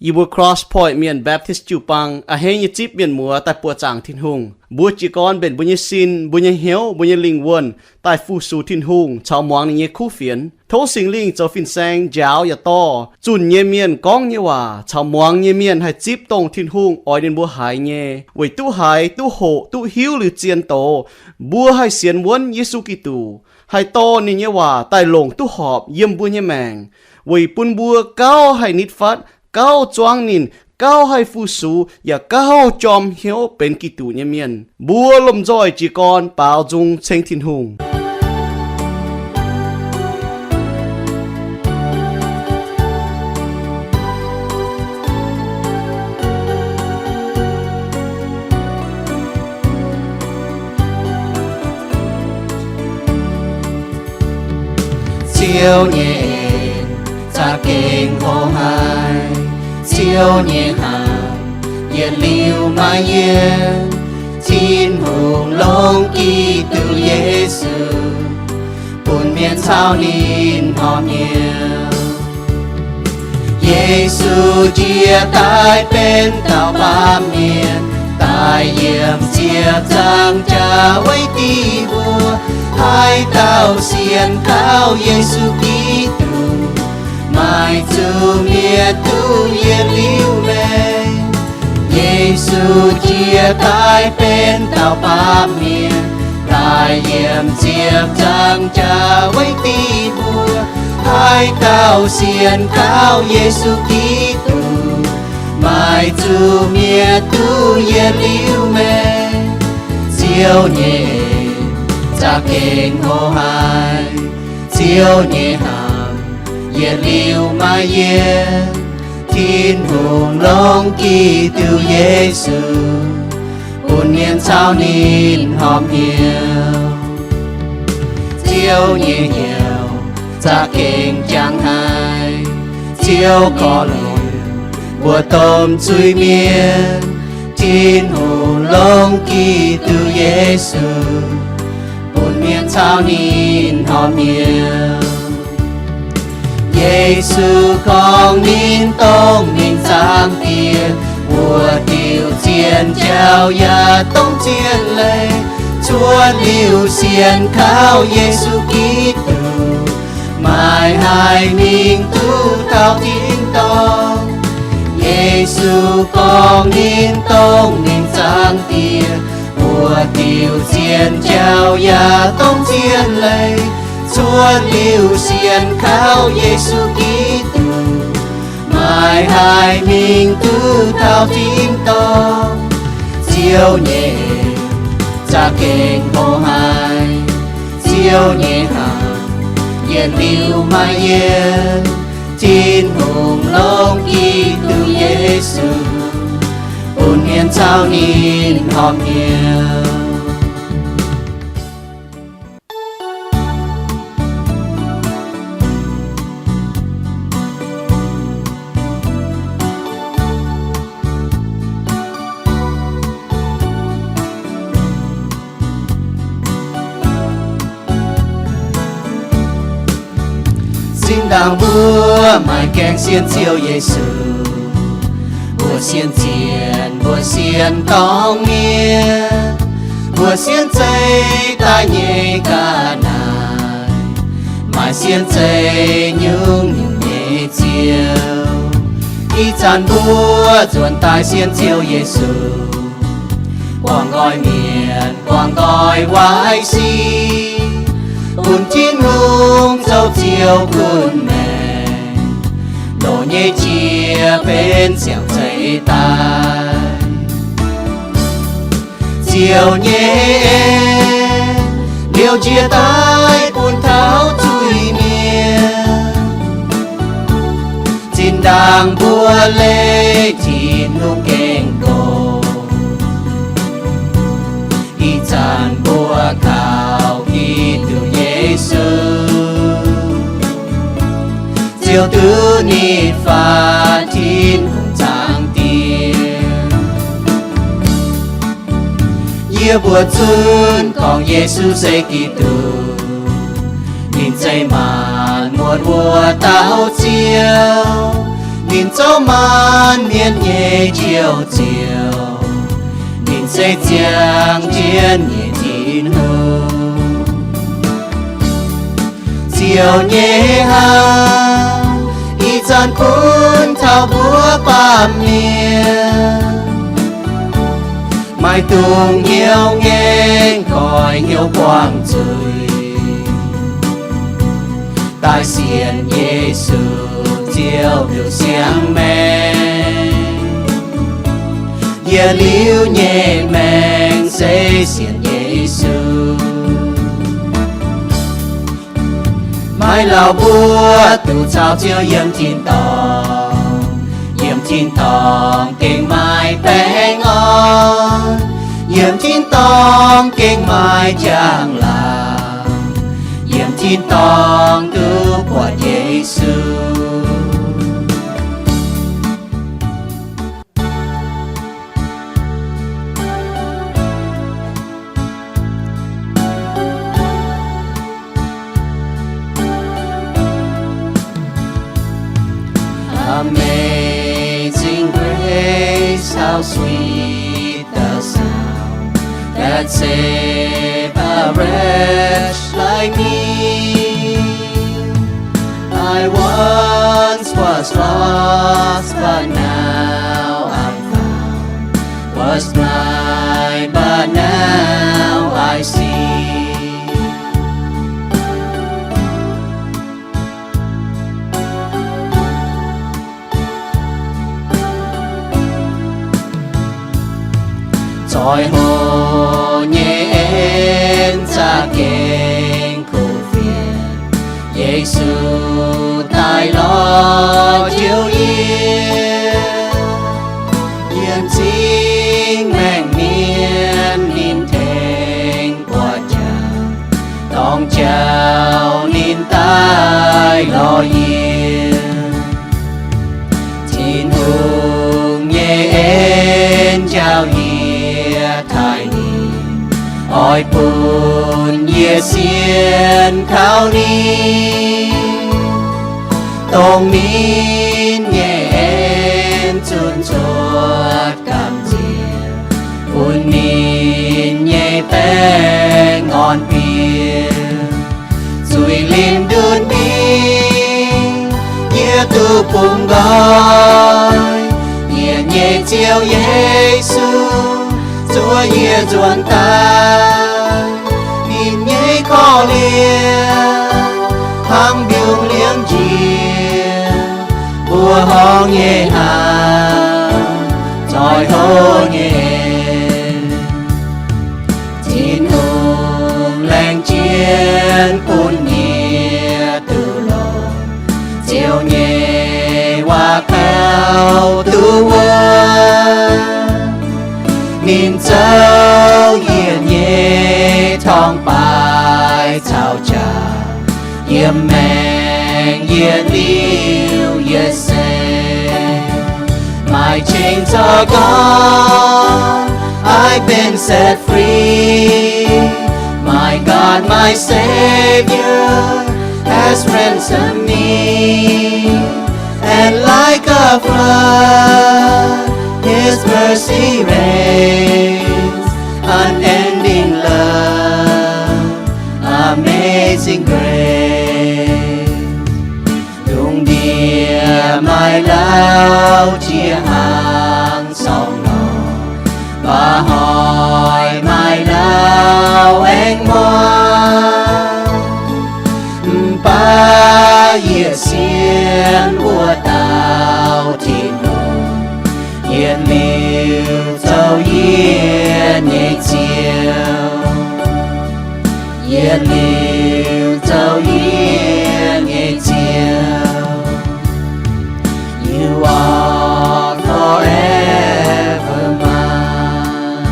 Yie mbuo Cross Point Mienh Baptist jiu-baang a'hneiv nyei zipv mienh muoz daaih buoqc zaangc Tin-Hungh. Mbuo jiez gorn mbenc mbuo nyei sin, mbuo nyei hnyouv, mbuo nyei lingh wuonh daaih fu-sux Tin-Hungh caux muangx ninh nyei kuv fienx. Tov Singx Lingh zoux fin-saeng njaaux yaac dorh zunh nyei mienh gorngv nyei waac caux muangx nyei mienh haih zipv dongh Tin-Hungh oix ninh mbuo haiz nyei, weic duqv haiz, duqv hoqc, duqv hiuv liuz zien doz, mbuo haih sienx wuonv Yesu Giduc, haih dorh ninh nyei waac daaih longc duqv horpc yiem mbuo nyei maengc, weic bun mbuo gauh haih nitv fatv, gauh zuangv ninh, gauh haih fu-sux, yaac gauh jorm hnyouv benx Giduc nyei mienh. Mbuo lomh nzoih jiez gorn baaux nzung ceng Tin-Hungh. Ziouv nyei en za'gengh hlo haic. Ziouv nyei hnaangx yietc liuz maaih yienc. Tin-Hungh longc Giduc Yesu bun mienh caux ninh horpc hnyouv. Yesu njiec daaih benx dauh baamh mienh, daaih yiem ziepc nzaangc jaax weic diuc mbuo. Haaix dauh sienx kaux Yesu Giduc, maaih zuqc mienh duqv yietc liuz meih. Yesu njiec daaih benx dauh baamh mienh, daaih yiem ziepc nzaangc jaax weic diuc mbuo. Haaix dauh sienx kaux Yesu Giduc, maaih zuqc mienh duqv yietc liuz meih. Ziouv nyei en za'gengh hlo haic. Ziouv nyei hnaangx yietc liuz maaih yienc. Tin-Hungh longc Giduc Yesu bun mienh caux ninh horpc hnyouv. Ziouv nyei hnyouv za'gengh jangx haic. Ziouv korv-lienh mbuo domh zuiz-mienh. Tin-Hungh longc Giduc Yesu bun mienh caux ninh horpc hnyouv. Yesu gorngv ninh dongh mingh Zaangc Diex, wuov diuc zien jauv yaac dongh zien leiz. Cuotv liuz sienx kaux Yesu Giduc, maaih haic mingh duqv taux tin-dorngh. Yesu gorngv ninh dongh mingh Zaangc Diex, wuov diuc zien jauv yaac dongh zien leiz. Cuotv liuz sienx kaux Yesu Giduc, maaih haic mingh duqv taux tin-dorngh. Ziouv nyei en za'gengh hlo haic. Ziouv nyei hnaangx yietc liuz maaih yienc. Tin-Hungh longc Giduc Yesu bun mienh caux ninh horpc hnyouv. Zinh ndaangc mbuo maiv gaengh sienx Ziouv Yesu, mbuo sienx zienh, mbuo sienx dorngx mienh, mbuo sienx zeih daaih nyei ga'naaiv, maaih sienx zeih nyungc-nyungc nyei ziouv. Ih zanc mbuo nzuonx daaih sienx Ziouv Yesu, guangc nqoi mienh, guangc nqoi waaic sic, bun Tin-Hungh zoux Ziouv gunv maengc, loz nyei jiex benx siang-zeiv daaih. Ziouv nyei en liouh njiec daaih bun taux zuiz-mienh. Zinh ndaangc mbuo leih Tin-Hungh gengh nqox, ih zanc mbuo kaux Giduc Yesu, ziouc duqv nitv faatv Tin-Hungh Zaangc Diex. Yie mbuox zunh gorngv Yesu se Giduc, ninh zeiz maanc muotc wuov dauh Ziouv. Ninh zoux maanc mienh nyei Njoux Ziouv, ninh se ziangh jienv nyei Tin-Hungh. Ziouv nyei hnamv ih zanc bun taux mbuo baamh mienh, maiv dungx hnyouv ngaengc, goiv hnyouv buangh zuiz, daaih sienx Yesu Ziouv liuz siang maengc. Yietc liuz nyei maengc se sienx Yesu. Maiv lauh mbuo duqv caux Ziouv yiem tin-dorngh, yiem tin-dorngh gengh maaih baengh orn, yiem tin-dorngh gengh maaih njang-laangc, yiem tin-dorngh duqv buatc Yesu. Amazing grace, how sweet the sound that saved a wretch like me. I once was lost, but now I'm found, was blind, but now I see. Zoih hoc nyei en za'gengh kuv fienx, Yesu daaih lorz Njoux yie. Yiem cing maengc mienh ninh tengx buatc jaax, dorng jauv ninh daaih lorz yie. Tin-Hungh nyei en njaaux yie taaih ninh, oix bun yie sienx kaux ninh, dongh ninh nyei en zunc cuotv gamh nziex, bun ninh nyei baengh orn bieqc. Zuiz-lingh nduqc mingh, yie duqv bungx nqoi. Yie nyei Ziouv Yesu zuov yie nzuonx daaih. Ninh nyei korv-lienh hnangv mbiungc liemh njiec, mbuoqc horngh nyei hnaangx, zoih hoc nyei en. Tin-Hungh laengz jienv bun yie duqv longc Ziouv nyei waac kaux duqv wuov. Ninh zoux yie nyei torngv-baaix caux jaax, yiem maengc yietc liuz yietc seix. My chains are gone, I've been set free. My God, my Savior, has ransomed me. And like a flood, His mercy reigns, unending love, amazing grace. Lungh ndiev maaih lauh jiex hnaangx sorng nor, baac hoic maaih lauh aengx muangx. Mv baac yie sienx wuov dauh Tin-Hungh, yietc liuz zoux yie nyei Ziouv. Yietc liuz zoux yie nyei Ziouv. You are forever mine.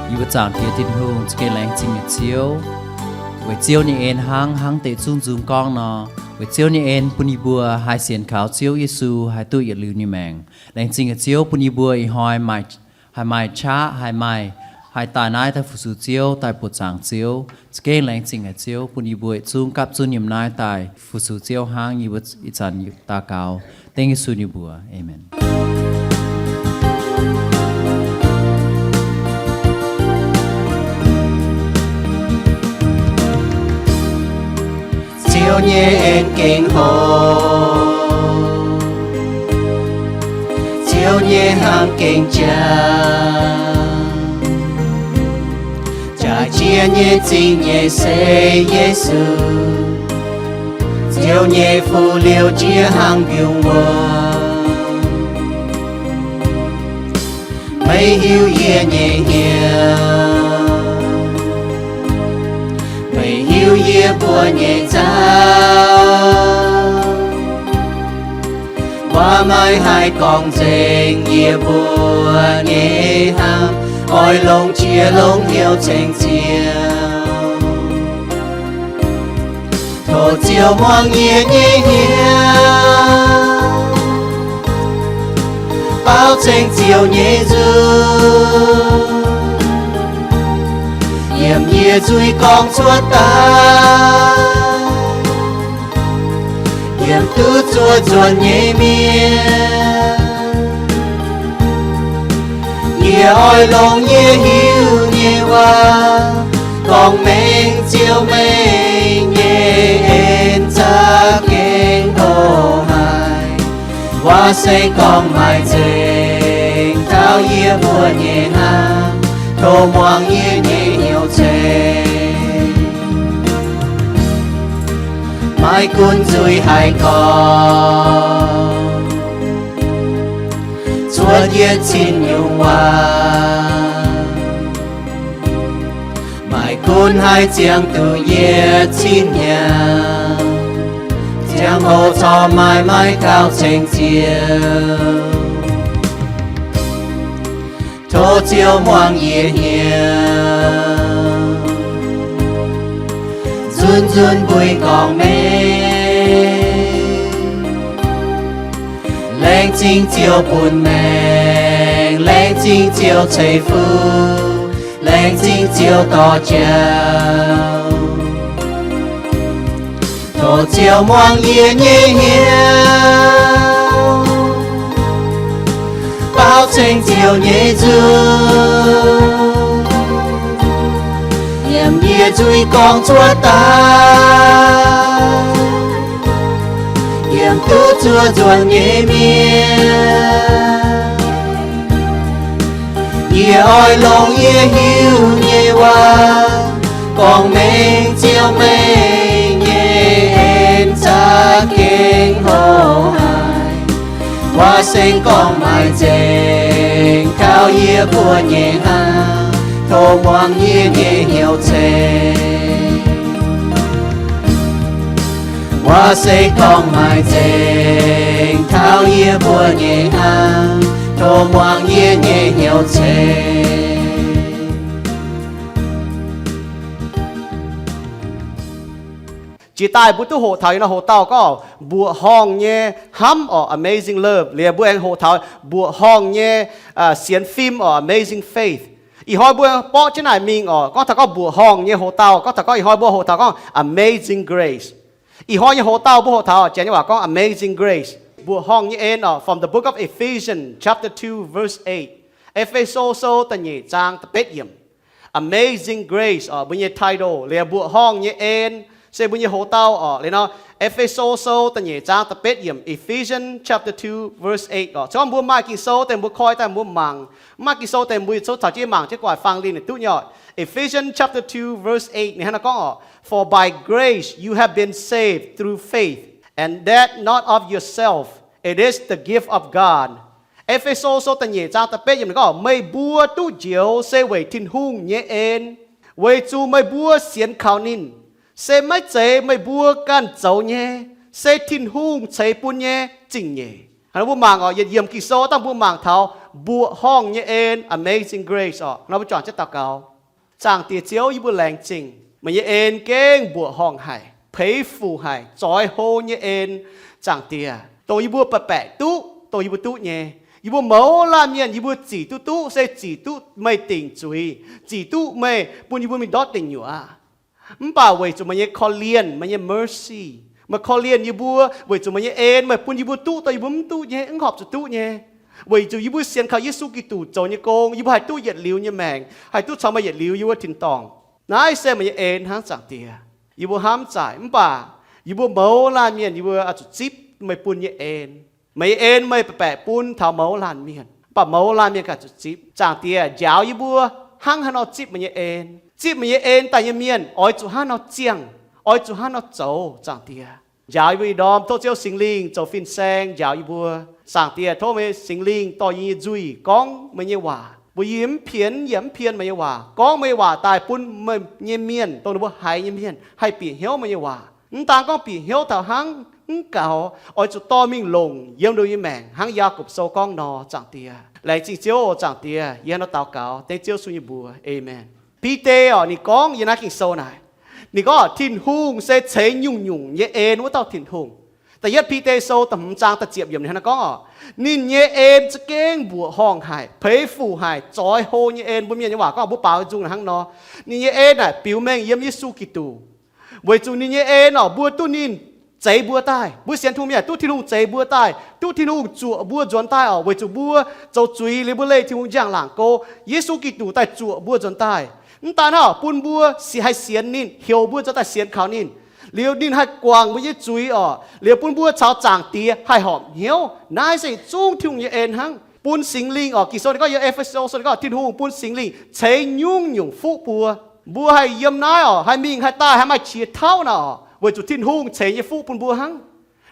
Yie mbuo zaangc Diex Tin-Hungh za'gengh laengz zingh nyei Ziouv, weic Ziouv nyei en hnangv, hnangv deix zungv nzung gorngv nor, weic Ziouv nyei en bun yie mbuo haih sienx kaux Ziouv Yesu haih duqv yietc liuz nyei maengc. Laengz zingh nyei Ziouv bun yie mbuo ih hnoi maaih, haih maaih qaqv, haih maaih, Haih daaih naaiv daaih fu-sux Ziouv, daaih buoqc zaangc Ziouv, za'gengh laengz zingh haic Ziouv bun yie mbuo yietc zungv gapv zunv yiem naaiv daaih fu-sux Ziouv hnangv. Yie mbuo ih zanc daux gaux dengv Yesu nyei mbuox. Aamen. Ziouv nyei en gengh hoc, Ziouv nyei hnamv gengh jaax, jaax jiex nyei zingh nyeic se Yesu. Ziouv nyei fuqv liouh jiex hnangv mbiungc wuom, meih hiuv yie nyei hnyouv, meih hiuv yie mbuo nyei nzauh. Waac maiv haih gorngv nzengc yie mbuo nyei hnamv, oix longc jiex longc hnyouv ceng Ziouv. Tov Ziouv muangx yie nyei hnyouv, baaux ceng Ziouv nyei nzunc, yiem yie nzuih gorngv cuotv daaih, yiem duqv zuov nzuonx nyei mienh. Yie oix longc yie hiuv nyei waac gorngv mengh Ziouv meih nyei en za'gengh hoc haic. Waac se gorngv maaih nzengc taux yie mbuo nyei hnamv, tov muangx yie nyei hnyouv ceng. Maiv gunv nzuih haiz gorngv cuotv yietc cin nyungc waac, maiv gunv haiz ziangh duqv yietc cin hnyangx, ziangh hoc corc maaih maiv taux ceng Ziouv. Tov Ziouv muangx yie hnyouv, nzunc nzunc mbuo gorngv mengh. Laengz zingh Ziouv bun maengc, laengz zingh Ziouv ceix fuqv, laengz zingh Ziouv dorh jauv. Tov Ziouv muangx yie nyei hnyouv, baaux ceng Ziouv nyei nzunc, yiem yie nzuih gorngv cuotv daaih, yiem duqv zuov nzuonx nyei mienh. Yie oix longc yie hiuv nyei waac gorngv mengh Ziouv meih nyei en za'gengh hoc haic. Waac se gorngv maaih nzengc taux yie mbuo nyei hnamv, tov muangx yie nyei hnyouv ceng. Waac se gorngv maaih nzengc taux yie mbuo nyei hnamv, tov muangx yie nyei hnyouv ceng. Jiex daaih mbuo duqv hoqc taux yietc norm hoc-dauh gorngv mbuoqc horngh nyei hnamv orqc, amazing love. Liuz mbuo aengx hoqc taux mbuoqc horngh nyei sienx fim orqc, amazing faith. Ih hnoi mbuo borqv jienv naaic mingh orqc, gorngv taux gorngv mbuoqc horngh nyei hoc-dauh, gorngv taux gorngv ih hnoi mbuo hoqc taux gorngv amazing grace. Ih hnoi nyei hoc-dauh mbuo hoqc taux janx nyei waac gorngv amazing grace, mbuoqc horngh nyei en orqc, from the book of Ephesians chapter two verse eight. E^fe^so sou da'nyeic zaang da'betv yiemc. Amazing grace orqc, mbuo nyei title. Liuz mbuoqc horngh nyei en se mbuo nyei hoc-dauh orqc. Liuz nor, E^fe^so sou da'nyeic zaang da'betv yiemc, Ephesians chapter two verse eight orqc. Congv mbuo maaih Ging-Sou deix mbuo koi daaih mbuo mangc. Mv maaih Ging-Sou deix mbuo yietc zungv caux jienv mangc jienv guaax fang liuz ninh duqv nyei orqc. Ephesians chapter two verse eight ninh hnangv naaiv gorngv orqc, For by grace you have been saved through faith, and that not of yourself, it is the gift of God. E^fe^so sou da'nyeic zaang da'betv yiemc ninh gorngv, Meih mbuo duqv njoux se weic Tin-Hungh nyei en, weic zuqc meih mbuo sienx kaux ninh. Se maiv zeiz meih mbuo ganh zoux nyei, se Tin-Hungh ceix bun nyei zingh nyeic. Hnangv nor mbuo mangc orqc, yietc yiemc Ging-Sou dangh mbuo mangc taux mbuoqc horngh nyei en, amazing grace orqc. Nor mbuo juangc jienv daux gaux. Zaangc Diex Ziouv, yie mbuo laengz zingh meih nyei en gengh mbuoqc horngh haic, peix fuc haic, zoix hlo nyei en. Zaangc Diex, dongh yie mbuo baeqc baeqc duqv, dongh yie mbuo duqv nyei. Yie mbuo mouz laanh mienh, yie mbuo zic duqv duqv, se zic duqv meih dingc zuiz, zic duqv meih bun yie mbuo mingh ndortv deic nyuoqc aqv. Mv baac weic zuqc meih nyei korv-lienh, meih nyei mercy, meih korv-lienh yie mbuo, weic zuqc meih nyei en meih bun yie mbuo duqv dongh yie mbuo mv duqv nyei, mv horpc zuqc duqv nyei. Weic zuqc yie mbuo sienx kaux Yesu Giduc zoux nyei gong, yie mbuo haih duqv yietc liuz nyei maengc, haih duqv caux meih yietc liuz yie mbuo tin-dorngh. Naaiv se meih nyei en hnangv, Zaangc Diex. Yie mbuo hnamv zaaic, mv baac yie mbuo mouz laanh mienh, yie mbuo oix zuqc zipv meih bun nyei en. Meih nyei en meih baeqc baeqc bun taux mouz laanh mienh, mv baac mouz laanh mienh ganh zuqc zipv. Zaangc Diex, njaaux yie mbuo hnangv haaix nor zipv meih nyei en. Zipv meih nyei en daaih nyei mienh oix zuqc hnangv nor ziangh, oix zuqc hnangv nor zoux, Zaangc Diex. Njaaux yie mbuo ih ndorm, tov Ziouv Singx Lingh zoux fin-saeng njaaux yie mbuo. Zaangc Diex, tov meih Singx Lingh dorh yie nyei nzuih gorngv meih nyei waac, mbuox yie mv pien, yaac mv pien meih nyei waac. Gorngv meih nyei waac daaih bun meih nyei mienh, dongh ninh mbuo haiz nyei mienh, haih bieqc hnyouv meih nyei waac. Mv daan gorngv bieqc hnyouv taux hnangv, mv gaux, oix zuqc dorh mingh longc yiem ninh mbuo nyei maengc, hnangv Yaagorpc Sou gorngv nor, Zaangc Diex. Laengz zingh Ziouv oc, Zaangc Diex. Yie hnangv nor daux gaux dengv Ziouv Yesu nyei mbuox. Aamen. Bide oc, ninh gorngv yiem naaiv Ging-Sou naaic, ninh gorngv Tin-Hungh se ceix nyungc-nyungc nyei en wuov dauh Tin-Hungh. Da'yietv Bide Sou da'hmz zaang da'ziepc yiemc ninh hnangv naaiv gorngv oc, ninh nyei en za'gengh mbuoqc horngh haic, peix fuc haic, zoix hlo nyei en. Mbuo mienh nyei waac gorngv mbuo baaux nzung hnangv nor. Ninh nyei en naaic biux mengh yiem Yesu Giduc. Weic zuqc ninh nyei en oc, mbuo duqv ninh zeix mbuo daaih. Mbuo sienx Tin-Hungh mienh duqv Tin-Hungh zeix mbuo daaih, duqv Tin-Hungh zuoqc mbuo nzuonx daaih oc, weic zuqc mbuo zoux zuiz liuz mbuo leih Tin-Hungh njang-laangc go. Yesu Giduc daaih zuoqc mbuo nzuonx daaih. Mv daan hnangv, bun mbuo haih sienx ninh, heuc mbuo nzuonx daaih sienx kaux ninh. Liuz ninh haih guangc mbuo nyei zuiz oc, liuz bun mbuo caux Zaangc Diex haih horpc hnyouv. Naaiv se yietc zungv Tin-Hungh nyei en hnangv. Bun Singx Lingh oc, Ging-Sou ninh gorngv, yiem E^fe^so Sou ninh gorngv Tin-Hungh bun Singx Lingh ceix nyungc-nyungc fuqv mbuo. Mbuo haih yiem naaiv oc, haih mingh haih daaih, haih maaih qiex tauv naaic oc, weic zuqc Tin-Hungh ceix nyei fuqv bun mbuo hnangv.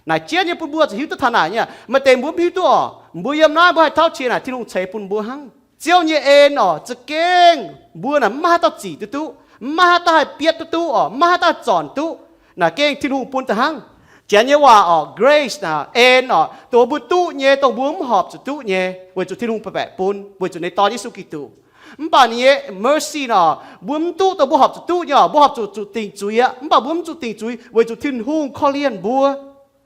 Naaic jienv nyei bun mbuo zuqc hiuv duqv taux naaic nyei. Maaih deix mbuo mv hiuv duqv oc. Mbuo yiem naaiv mbuo haih tauv qiex naaic, Tin-Hungh ceix bun mbuo hnangv. Ziouv nyei en oc, za'gengh mbuo naaic mv maaih haaix dauh zic duqv duqv, mv maaih haaix dauh haih bietv duqv duqv oc, mv maaih haaix dauh haih zornc duqv. Naaic gengh Tin-Hungh bun daaih hnangv. Janx nyei waac oc, grace naaic, en oc, dongh mbuo duqv nyei, dongh mbuo mv horpc zuqc duqv nyei, weic zuqc Tin-Hungh baeqc baeqc bun weic zuqc ninh Dorn Yesu Giduc. Mv baac ninh nyei mercy naaic, mbuo mv duqv dongh mbuo horpc zuqc duqv nyei oc. Mbuo horpc zuqc zuqc dingc zuiz aqv, mv baac mbuo mv zuqc dingc zuiz weic zuqc Tin-Hungh korv-lienh mbuo.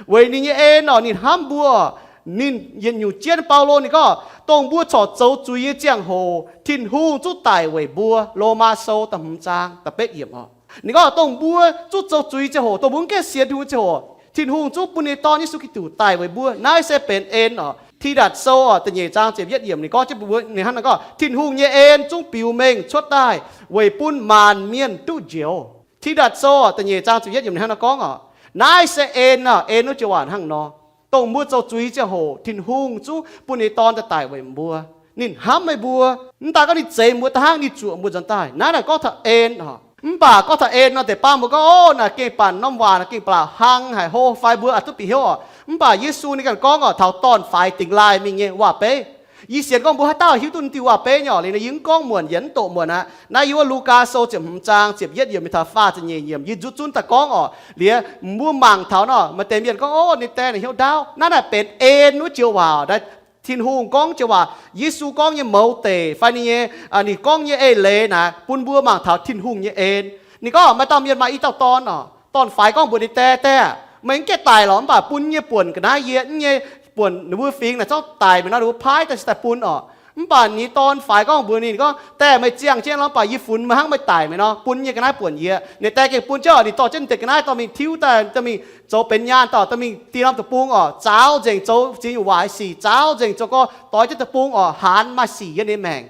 Weic ninh nyei en oc, ninh hnamv mbuo. Ninh yietc nyungc jienv, Baulo ninh gorngv, dongh mbuo corc zoux zuiz nyei ziangh hoc, Tin-Hungh zungv daic weic mbuo. Lomaa Sou da'hmz zaang da'betv yiemc oc. Ninh gorngv dongh mbuo zungv zoux zuiz ziangh hoc, dongh mbuo mv gaengh sienx Tin-Hungh ziangh hoc, Tin-Hungh zungv bun ninh Dorn Yesu Giduc daic weic mbuo. Naaiv se benx en oc. Tidatc Sou oc, da'nyeic zaang ziepc yietv yiemc ninh gorngv jienv mbuox ninh hnangv naaiv gorngv, Tin-Hungh nyei en zungv biux mengh cuotv daaih weic bun maanc mienh duqv njoux. Tidatc Sou oc, da'nyeic zaang ziepc yietv yiemc ninh hnangv naaiv gorngv oc. Naaiv se en oc, en wuov joux waac hnangv nor. Dongh mbuo zoux zuiz ziangh hoc, Tin-Hungh zungv bun ninh Dorn daaih daic weic mbuo. Ninh hnamv meih mbuo. Mv daan gorngv ninh zeix mbuo daaih hnangv, ninh zuoqc mbuo nzuonx daaih. Naaiv naaic gorngv taux en oc. Mv baac gorngv taux en nor, deix baav mbuo gorngv, o, naaic gengh baanh norm waac naaic gengh baac hlaang haic, hlo fai mbuo aqc duqv bieqc hnyouv oc. Mv baac Yesu ninh ganh gorngv oc, taux dorn-faix dingx laaih mingh nyei waac-beiv. Yie sienx gorngv mbuo haaix dauh hiuv duqv ninh diuh waac-beiv nyei oc. Liuz naaiv yie mv gorngv muonc yaac mv doqc muonc aqv. Naaiv yie wuov Lugaa Sou ziepc hmz zaang ziepc yietv yiemc mingh taux faah ziepc nyeic yiemc, yie nzuqc zunv daaih gorngv oc. Liuz mbuo mangc taux nor, maaih deix mienh gorngv, o, ninh die naaic hnyouv ndaauv. Naaiv naaic benx en wuov joux waac oc. Naaiv Tin-Hungh gorngv joux waac, Yesu gorngv nyei mouz deic fai ninh nyei, ninh gorngv nyei eix leiz naaic bun mbuo mangc taux Tin-Hungh nyei en. Ninh gorngv maaih dauh mienh maaih i dauh dorn oc. Dorn-faix gorngv mbuox ninh die, Die, meih mv gaengh daic lorqc, mv baac bun nyei buonc ga'naaiv yie, nyei buonc ninh mbuo fingx naaic zorqv daic mi'aqv nor, ninh mbuo paaiv daaih se daaih bun oc. Mv baac ninh dorn-faix gorngv mbuox ninh, ninh gorngv, Die, meih ziangh jienv lorqc, mv baac yie funx meih hnangv meih daic mi'aqv nor, bun nyei ga'naaiv buonc yie. Ninh die gengh bun jienv oc. Ninh dorh jienv ninh deix ga'naaiv dorh mingh tiuv daaih, dorh mingh zoux benx nyaanh, dorh, dorh mingh dinh norm deic-bung oc, zaaux nzengc zoux ziex nyungc waaic sic, zaaux nzengc zoux gorx doix jienv deic-bung oc, haanz maaih sic yiem ninh maengc.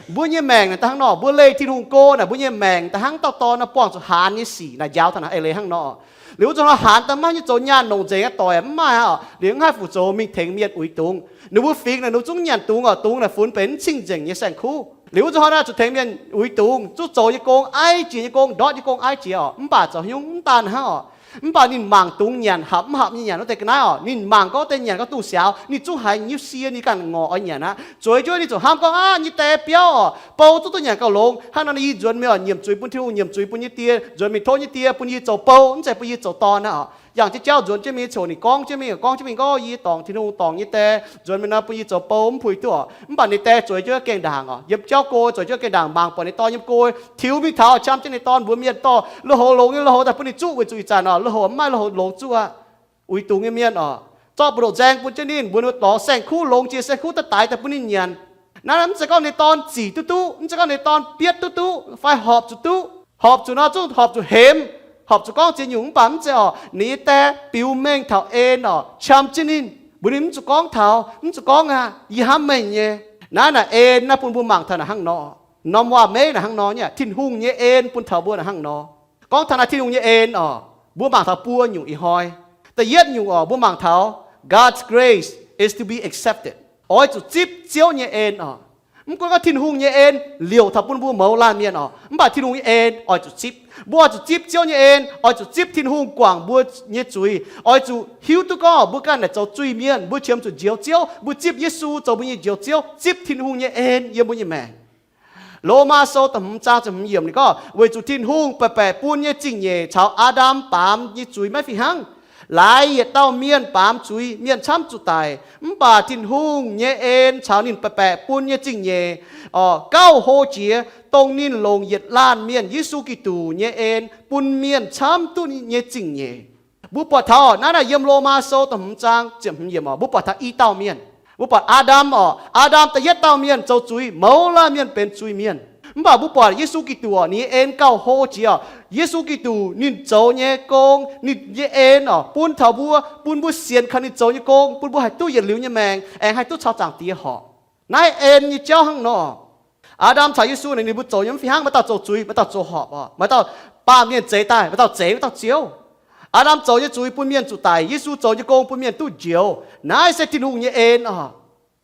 Mbuo nyei maengc naaic da'hnangv nor, mbuo leih Tin-Hungh go naaic, mbuo nyei maengc da'hnangv dauh dorn nor buangh zuqc haanz nyei sic naaic njaaux taux naaic eix leiz hnangv nor. Liuz wuov zanc nor haanz daaih maiv maaih nyei zoux nyaanh longc nzengc aqv, doic mv maaih aqv. Liuz mv haih fu-zoux mingh tengx mienh uix dungz. Ninh mbuo fingx naaic ninh zungv nyanc dungz oc, dungz naaic funx benx mv cing-nzengc nyei saeng-kuv. Liuz wuov zanc nor zuqc tengx mienh uix dungz, zungv zoux nyei gong aiv jiex nyei gong, ndortv nyei gong aiv jiex oc. Mv baac zoux haaix nyungc mv daan hnangv oc. Mv baac ninh mangc dungz nyanc, hapc mv hapc nyei nyanc wuov deix ga'naaiv oc. Ninh mangc gorngv deix nyanc gorngv duqv siaaux, ninh zungv haiz nyiuv sie, ninh ganh ngorc oix nyanc aqv. Zueiz jienv ninh ziouc hnamv gorngv, Aav, nyei die biauv oc, bou zungv duqv nyanc gauh longx. Hnangv nor yie nzuonx mingh oc, nyiemc zuiz bun Tin-Hungh, nyiemc zuiz bun nyei die, nzuonx mingh tov nyei die bun yie zoux bou, mv zeiz bun yie zoux dorn aqv oc. Yangh jienv jauv nzuonx jienv mingh nyei ziouc ninh gorngv jienv mingh, gorngv jienv mingh gorngv, Yie dorngc Tin-Hungh dorngc nyei die, nzuonx mingh nor bun yie zoux bou mv puix duqv oc. Mv baac ninh die zueiz jienv gaengh ndaangc oc, yiem jauv go zueiz jienv gaengh ndaangc, mangc buatc ninh dorn yiem go, tiux mingh taux qam jienv ninh dorn mbuox mienh dorh lui-houx longx nyei lui-houx daaih bun ninh zuqv, weic zuqc ih zanc oc lui-houx mv maaih lui-houx longx zuqv aqv. Uix dungz nyei mienh oc, dorh buoz-ndoqv nzaeng bun jienv ninh, mbuox ninh mbuo dorh saeng-kuv longx jiex, saeng-kuv daaih daaih bun ninh nyanc. Naaiv mv zeiz gorngv ninh dorn zic duqv duqv, mv zeiz gorngv ninh dorn bietv duqv duqv fai horpc zuqc duqv. Horpc zuqc nor zungv horpc zuqc hemx, horpc zuqc gorngv ziex nyungc, mv baac mv zeiz orqc. Ninh nyei die biux mengh taux en orqc, qam jienv ninh, mbuox ninh mv zuqc gorngv taux, mv zuqc gorngv aqv, yie hnamv meih nyei. Naaiv naaic en naaiv bun mbuo mangc taux naaic hnangv nor. Norm waac-meiv naaic hnangv nor nyei, Tin-Hungh nyei en bun taux mbuo naaic hnangv nor. Gorngv taux naaiv Tin-Hungh nyei en orqc, mbuo mangc taux buo nyungc ih hnoi. Da'yietv nyungc orqc, mbuo mangc taux God's grace is to be accepted, oix zuqc zipv Ziouv nyei en orqc. Mv gunv gorngv Tin-Hungh nyei en liouc taux bun mbuo mouz laanh mienh orqc, mv baac Tin-Hungh nyei en oix zuqc zipv. Mbuo oix zuqc zipv Ziouv nyei en, oix zuqc zipv Tin-Hungh guangc mbuo nyei zuiz, oix zuqc hiuv duqv gorngv mbuo ganh naaic zoux zuiz-mienh, mbuo qiemx zuqc njoux Ziouv, mbuo zipv Yesu zoux mbuo nyei njoux Ziouv, zipv Tin-Hungh nyei en yiem mbuo nyei maengc. Lomaa Sou da'hmz zaang ziepc hmz yiemc ninh gorngv, weic zuqc Tin-Hungh baeqc baeqc bun nyei zingh nyeic caux Aa^ndam baamz nyei zuiz maiv fih hnangv. Laaix yietc dauh mienh baamz zuiz, mienh camv zuqc daic. Mv baac Tin-Hungh nyei en caux ninh baeqc baeqc bun nyei zingh nyeic, orqc, gauh hlo jiex, dongh ninh longc yietc laanh mienh, Yesu Giduc, nyei en bun mienh camv duqv nyei zingh nyeic. Mbuo buatc taux naaiv naaic yiem Lomaa Sou da'hmz zaang ziepc hmz yiemc orqc, mbuo buatc taux i dauh mienh. Mbuo buatc Aa^ndam orqc, Aa^ndam da'yietv dauh mienh zoux zuiz, mouz laanh mienh benx zuiz-mienh. Mv baac mbuo buatc Yesu Giduc orqc, ninh nyei en gauh hlo jiex orqc. Yesu Giduc ninh zoux nyei gong, ninh nyei en orqc, bun taux mbuo, bun mbuo sienx kaux ninh zoux nyei gong, bun mbuo haih duqv yietc liuz nyei maengc aengx haih duqv caux Zaangc Diex horpc. Naaiv en nyei jauv hnangv nor. Aa^ndam caux Yesu naaic ninh mbuo zoux nyei mv fih hnangv, maaih dauh zoux zuiz, maaih dauh zoux horpc orqc, maaih dauh baamh mienh zeix daaih, maaih dauh zeix, maaih dauh ziouv. Aa^ndam zoux nyei zuiz bun mienh zuqc daic, Yesu zoux nyei gong bun mienh duqv njoux. Naaiv se Tin-Hungh nyei en orqc.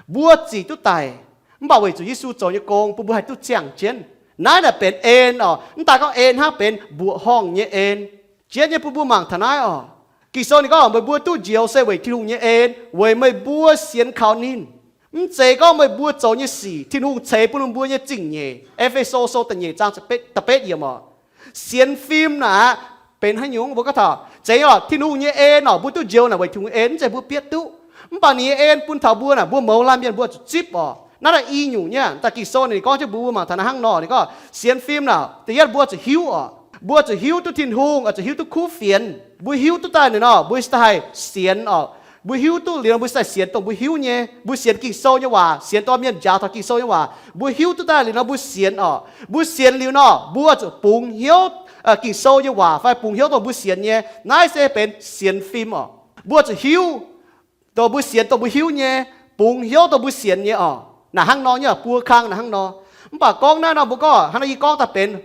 Mbuo zic duqv daic, mv baac weic zuqc Yesu zoux nyei gong bun mbuo haih duqv ziangh jienv. Naaiv naaic benx en orqc. Mv daaih gorngv en hnangv, benx mbuoqc horngh nyei en. Jienv nyei bun mbuo mangc taux naaiv orqc. Ging-Sou ninh gorngv meih mbuo duqv njoux se weic Tin-Hungh nyei en, weic meih mbuo sienx kaux ninh. Mv zeiz gorngv meih mbuo zoux nyei sic, Tin-Hungh ceix bun mbuo nyei zingh nyeic. E^fe^so Sou da'nyeic zaang da'betv yiemc orqc. Sienx fim naaic benx haaix nyungc mbuo gorngv taux zeiz orqc, Tin-Hungh nyei en orqc, mbuo duqv njoux naaic weic Tin-Hungh en, mv zeiz mbuo bietv duqv. Mv baac ninh nyei en bun taux mbuo naaic, mbuo mouz laanh mienh mbuo zuqc zipv orqc. Naaiv naaic i nyungc nyei. Da'gingh sou ninh gorngv jienv mbuo mbuo mangc taux naaiv hnangv nor, ninh gorngv sienx fim naaic, da'yietv mbuo zuqc hiuv orqc. Mbuo zuqc hiuv duqv Tin-Hungh, zuqc hiuv duqv kuv fienx. Mbuo hiuv duqv daaih ninh nor, mbuo daaih haih sienx orqc. Mbuo hiuv duqv liuz nor, mbuo daaih sienx dongh mbuo hiuv nyei. Mbuo sienx Ging-Sou nyei waac, sienx dorh mienh njaaux taux Ging-Sou nyei waac. Mbuo hiuv duqv daaih liuz nor, mbuo sienx orqc. Mbuo sienx liuz nor, mbuo zuqc bungx hnyouv Ging-Sou nyei waac fai bungx hnyouv dongh mbuo sienx nyei. Naaiv se benx sienx fim orqc. Mbuo zuqc hiuv dongh mbuo sienx, dongh mbuo hiuv nyei, bungx hnyouv dongh mbuo sienx nyei orqc. Naaic hnangv nor nyei, buo kang naaic hnangv nor. Mv baac gorngv naaiv nor mbuo gorngv hnangv nor, yie gorngv daaih benx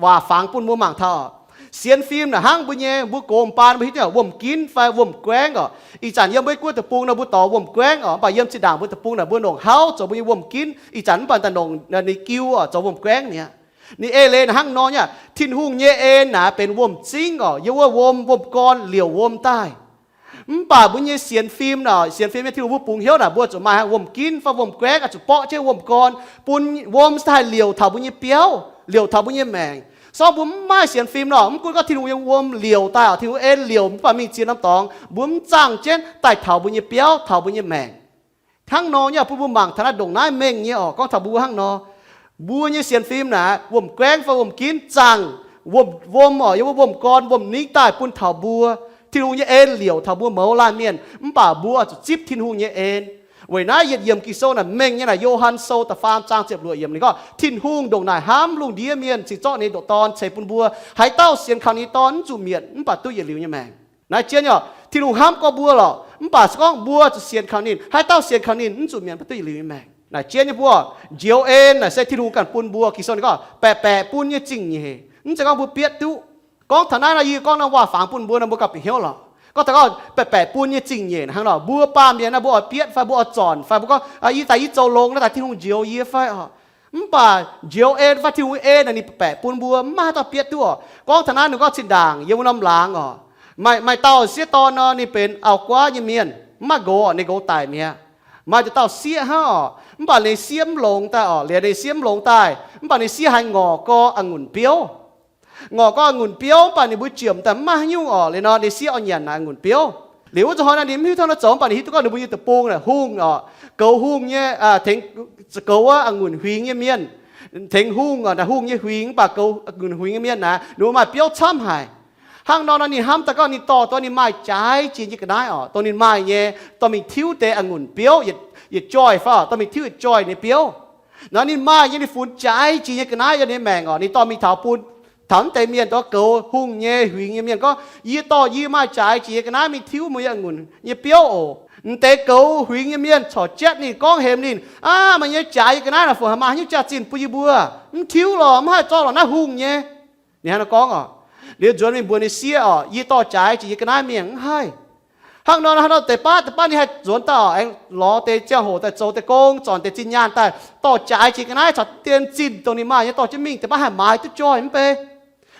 waac fangx bun mbuo mangc taux orqc. Sienx fim naaic hnangv mbuo nyei, mbuo gox m'baan mbuo hiuv duqv wuom-ginv fai wuom-guaengv orqc. Ih zanc yiem mbuo guoqv deic-bung nor mbuo dorh wuom-guaengv orqc, mv baac yiem zinh ndaangc mbuo deic-bung naaic mbuo nongc hauv zoux mbuo nyei wuom-ginv. Ih zanc mv baac daaih nongc ninh giu orqc, zoux wuom-guaengv mi'aqv. Ninh eix leiz naaic hnangv nor nyei, Tin-Hungh nyei en naaic benx wuom-zingv orqc, yiem wuov wuom, wuom-gorn liouc wuom daaih. Mv baac mbuo nyei sienx fim naaic, sienx fim nyei Tin-Hungh mbuo bungx hnyouv naaic, mbuo zuqc maaih wuom-ginv fai wuom-guaengv, oix zuqc borqv jienv wuom-gorn bun wuom se haih liouc taux mbuo nyei biauv, liouc taux mbuo nyei maengc. Se gorngv mbuo mv maaih sienx fim nor, mv gunv gorngv Tin-Hungh nyei wuom liouc daaih orqc, Tin-Hungh en liouc, mv baac mingh ziex norm dorngx mbuo mv zaangh jienv daaih taux mbuo nyei biauv, taux mbuo nyei maengc. Hnangv nor nyei bun mbuo mangc taux naaiv ndongc naaiv mengh nyei orqc. Gorngv taux mbuo hnangv nor, mbuo nyei sienx fim naaic, wuom-guaengv fai wuom-ginv zaangh, wuom, wuom orqc, yiem wuov wuom-gorn, wuom-ningv daaih bun taux mbuo. Tin-Hungh nyei en liouc taux mbuo mouz laanh mienh, mv baac mbuo zuqc zipv Tin-Hungh nyei en. Weic naaiv yietc yiemc Ging-Sou naaic mengh nyei naaic, Yo^han Sou da'faam zaang ziepc luoqc yiemc ninh gorngv, Tin-Hungh ndongc naaic hnamv lungh ndiev mienh, cingx zorqv ninh nyei ndoqc Dorn ceix bun mbuo. Haaix dauh sienx kaux ninh nyei Dorn mv zuqc mietc, mv baac duqv yietc liuz nyei maengc. Naaiv jienv nyei orqc, Tin-Hungh hnamv gorngv mbuo lorqc, mv baac se gorngv mbuo zuqc sienx kaux ninh. Haaix dauh sienx kaux ninh mv zuqc mietc, mv baac duqv yietc liuz nyei maengc. Naaic jienv nyei mbuo, njoux en naaic se Tin-Hungh ganh bun mbuo. Ging-Sou ninh gorngv baeqc baeqc bun nyei zingh nyeic. Mv zeiz gorngv mbuo bietv duqv. Gorngv taux naaiv nor, yie gorngv naaiv waac fangx bun mbuo nor, mbuo gauh bieqc hnyouv lorqc. Gorngv taux gorngv baeqc baeqc bun nyei zingh nyeic hnangv nor, mbuo baamh mienh naaiv mbuo oix bietv fai mbuo oix zornc fai mbuo gorngv, Aa, yie daaih yie zoux longx naaiv daaih Tin-Hungh njoux yie fai orqc? Mv baac njoux en fai Tin-Hungh en naaic ninh baeqc bun mbuo, mv maaih haaix dauh bietv duqv orqc. Gorngv taux naaiv ninh gorngv zinh ndaangc yiem wuov norm laangz orqc, maaih, maaih dauh sieqv dorn nor, ninh benx auv-guaav nyei mienh, mv maaih nqox orqc, ninh nqox daic mi'aqv. Maaih dauh sieqv hnangv orqc, mv baac ninh sieqv mv longx daaih orqc, liuz ninh sieqv mv longx daaih, mv baac ninh sieqv haiz ngorc gorx a'ngunc biouv. Ngorc gorx a'ngunc biouv, mv baac ninh mbuo jiex daaih mv maaih haaix nyungc orqc. Liuz nor ninh sieqv oix nyanc naaic a'ngunc biouv. Liuz wuov zanc hnoi nor ninh mv hiuv duqv nor zoux, mv baac ninh hiuv duqv gorngv ninh mbuo nyei deic-bung naaic hungh orqc, goux hungh nyei, tengx, goux wuov a'ngunc huingx nyei mienh, tengx hungh orqc, naaic hungh nyei huingx, mv baac goux a'ngunc huingx nyei mienh naaic ninh mbuo maaih biouv camv haic. Hnangv nor nor ninh hnamv daaih gorngv ninh dorh duqv ninh maaih jaaix jiex nyei ga'naaiv oc, dongh ninh maaih nyei, dorh mingh tiuv deix a'ngunc biouv, yietc joih fai oc, dorh mingh tiuv yietc joih nyei biouv. Nor ninh maaih nyei, ninh funx jaaix jiex nyei ga'naaiv yiem ninh maengc oc, ninh dorh mingh taux bun taux mv deix mienh, dorh goux hungh nyei huingx nyei mienh gorngv, Yie dorh yie maaih jaaix jiex nyei ga'naaiv mingh tiuv meih nyei a'ngunc nyei biouv oc. Mv deix goux huingx nyei mienh corc jatv ninh, gorngv hemx ninh, Aav, meih nyei jaaix nyei ga'naaiv naaic fungc haih maaih haaix nyungc jaax-zinh bun yie mbuo? Mv tiuv lorqc, mv haih zorqv lorqc naaiv hungh nyei. Ninh hnangv nor gorngv oc. Liuz nzuonx mingh mbuox ninh sieqv oc, Yie dorh jaaix jiex nyei ga'naaiv mingh mv haih. Hnangv nor hnangv nor deix baav deix baav ninh haih nzuonx daaih oc, aengx lorz deix ziangh hoc daaih zoux deix gong, zornc deix zinh nyaanh daaih, dorh jaaix jiex ga'naaiv caux dien zinh dongh ninh maaih nyei dorh jienv mingh, deix baav haih maaiz duqv joih mv bei.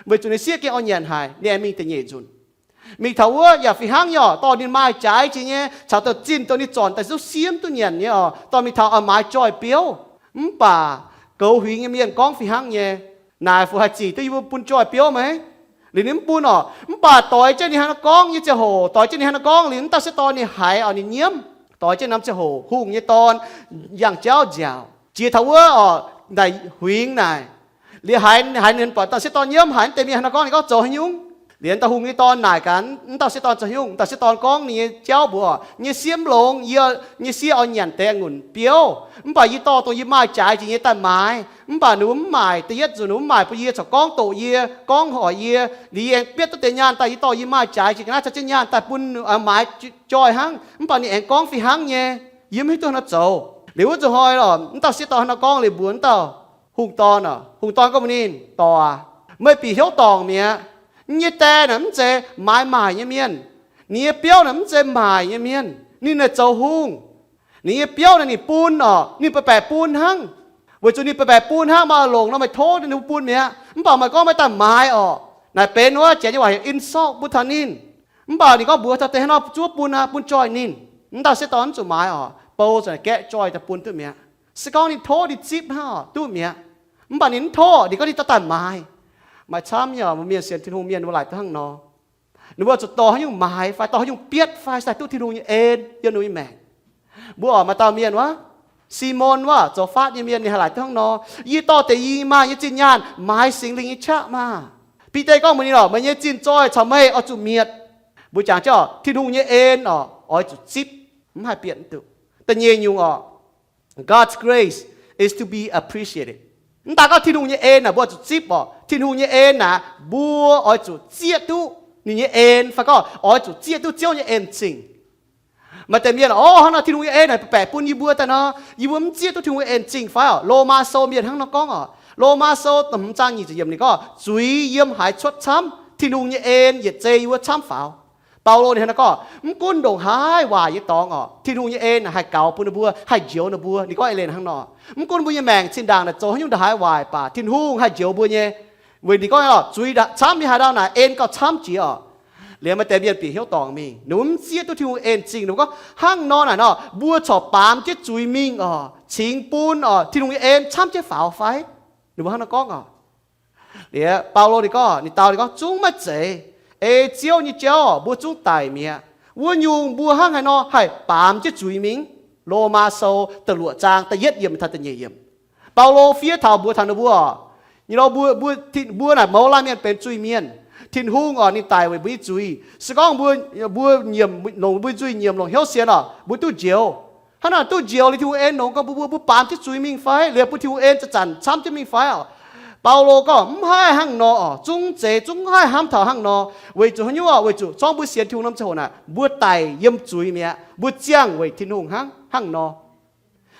Weic zuqc ninh sieqv gengh orn nyanc haic, ninh aengx mingh da'nyeic nzunc. Mingh taux wuov yaac fih hnangv nyei oc, dorh ninh maaih jaaix jiex nyei caux deix zinh dongh ninh zornc daaih zuqc siemv duqv nyanc nyei oc, dorh mingh taux oix maaiz joih biouv. Mv baac goux huingx nyei mienh gorngv fih hnangv nyei, Naaic fu haih zic duqv yie mbuo bun joih biouv meih? Liuz ninh mv bun oc. Mv baac doix jienv ninh hnangv nor gorngv nyei ziangh hoc, doix jienv ninh hnangv nor gorngv liuz, wuov dauh sieqv dorn ninh haiz oc, ninh nyiemv. Doix jienv norm ziangh hoc hungh nyei dorn yangh jauv nziaauc. Jiex taux wuov oc, naaic huingx naaic, liuz haiz, haiz ninh buatc dauh sieqv dorn nyiemv, haiz wuov deix mienh hnangv nor gorngv, ninh gorngv, Zoux haaix nyungc? Liuz wuov dauh hungh nyei dorn naaic gaax wuov dauh sieqv dorn, Zoux haaix nyungc? Wuov dauh sieqv dorn gorngv ninh nyei jauv mbuox, Nyei sieqv mv longx, yie nyei sieqv oix nyanc deix a'ngunc biouv, mv baac yie dorh dongh yie maaih jaaix jiex nyei daaih maaiz. Mv baac ninh mbuo mv maaic. Da'yietv nzunc ninh mbuo mv maaic bun yie, corc gorngv doqc yie, gorngv hoic yie, liuz yie aengx bietv duqv deix nyaanh daaih, yie dorh yie maaih jaaix jiex ga'naaiv caux jienv nyaanh daaih bun oix maaiz joih hnangv. Mv baac ninh aengx gorngv fih hnangv nyei, yie mv hiuv duqv hnangv nor zoux. Liuz wuov zuqc hnoi lorqc, wuov dauh sieqv dorn hnangv nor gorngv liuz mbuox wuov dauh hungh dorn oc. Hungh dorn gorngv mbuox ninh, Dorc aac, meih bieqc hnyouv dorngc mi'aqv. Yie nyei die naaic mv zeiz maaiz maaic nyei mienh. Ninh nyei biouv naaic mv zeiz maaic nyei mienh. Ninh naaic zoux hungh. Ninh nyei biouv naaic ninh bun oc, ninh baeqc baeqc bun hnangv. Weic zuqc ninh baeqc baeqc bun hnangv, maaih longc nor meih tov ninh bun mi'aqv. Mv baac meih gorngv meih daaih maaiz oc, naaic benx wuov janx nyei waac heuc insult bun taux ninh. Mv baac ninh gorngv mbuox taux deix hnangv nor zuov bun aqv, bun joih ninh. Wuov dauh sieqv dorn mv zuqc maaiz oc, bou zuqc naaic gaeqv joih daaih bun duqv mi'aqv. Se gorngv ninh tov ninh zipv hnangv oc, duqv mi'aqv. Mv baac ninh mv tov, ninh gorngv ninh daaih daaih maaiz. Maaih camv nyei oc, mbuo mienh sienx Tin-Hungh mienh mbuo laaic duqv hnangv nor. Ninh mbuo zuqc dorh haaix nyungc maaiz fai dorh haaix nyungc bietv fai se haih duqv Tin-Hungh nyei en yiem ninh nyei maengc. Mbuo oc, maaih dauh mienh wuov, Simon wuov, zoux faatv nyei mienh, ninh haih laaic duqv hnangv nor. Yie dorh deix yie maaih nyei zinh nyaanh maaiz Singx Lingh nyei qaqv maah. Bide gorngv mbuox ninh oc, meih nyei zinh zoih caux meih oix zuqc mietc. Mbuo jangx jienv oc, Tin-Hungh nyei en oc, oix zuqc zipv, mv haih bieqc duqv. Da'nyeic nyungc oc, God's grace is to be appreciated. Mv daaih gorngv Tin-Hungh nyei en naaic mbuo oix zuqc zipv oc. Tin-Hungh nyei en naaic mbuo oix zuqc zieqv duqv ninh nyei en, fai gorngv oix zuqc zieqv duqv Ziouv nyei en-zingh. Maaih deix mienh, Orv, hnangv nor Tin-Hungh nyei en naaic baeqc baeqc bun yie mbuo daaih nor, yie mbuo mv zieqv duqv Tin-Hungh nyei en-zingh fai oc? Lomaa Sou mienh hnangv nor gorngv oc. Lomaa Sou da'hmz zaang nyic ziepc yiemc ninh gorngv, Zuiz yiem haaix cuotv camv, Tin-Hungh nyei en yietc zei yiem wuov camv faaux. Baulo ninh hnangv nor gorngv, mv gunv ndongc haaix waaic nyei dorngx oc, Tin-Hungh nyei en haih gaux bun ninh mbuo, haih njoux ninh mbuo. Ninh gorngv eix leiz hnangv nor, mv gunv mbuo nyei maengc zinh ndaangc naaic zoux haaix nyungc ndongc haaix waaic baac Tin-Hungh haih njoux mbuo nyei. Weic ninh gorngv, zuiz camv nyei haaix ndau naaic en gauh camv jiex oc. Liuz maaih deix mienh bieqc hnyouv dorngc mingh, ninh mbuo mv zieqv duqv Tin-Hungh en-zingh, ninh mbuo gorngv, hnangv nor naaic nor, mbuo corc baamz jienv zuiz mingh oc, cingx bun oc Tin-Hungh nyei en camv jienv faaux fai? Ninh mbuo hnangv nor gorngv oc. Liuz Baulo ninh gorngv, ninh dau ninh gorngv, zungv maiv zeiz. Ei Ziouv nyei jauv mbuo zungv daic mi'aqv. Wuov nyungc mbuo hnangv haaix nor haih baamz jienv zuiz mingh? Lomaa Sou da'luoqc zaang da'yietv yiemc taux da'nyeic yiemc. Baulo fiev taux mbuox taux ninh mbuo oc, mbuo, mbuo naaic mouz laanh mienh benx zuiz-mienh. Tin-Hungh oc, ninh daic weic mbuo nyei zuiz. Se gorngv mbuo, mbuo nyiemc longc mbuo nyei nzuih nyiemc longc hnyouv sienx oc, mbuo duqv njoux. Hnangv naaic duqv njoux liuz Tin-Hungh en longx gorngv mbuo, mbuo baamz jienv zuiz mingh fai? Liuz bun Tin-Hungh en zanc-zanc camv jienv mingh fai oc? Baulo gorngv, mv haih hnangv nor oc. Zungv zeiz, zungv haih hnamv taux hnangv nor. Weic zuqc haaix nyungc oc? Weic zuqc zorngv mbuo sienx Tin-Hungh norm ziangh hoc naaic, mbuo daic yiem zuiz mi'aqv. Mbuo ziangh weic Tin-Hungh hnangv, hnangv nor.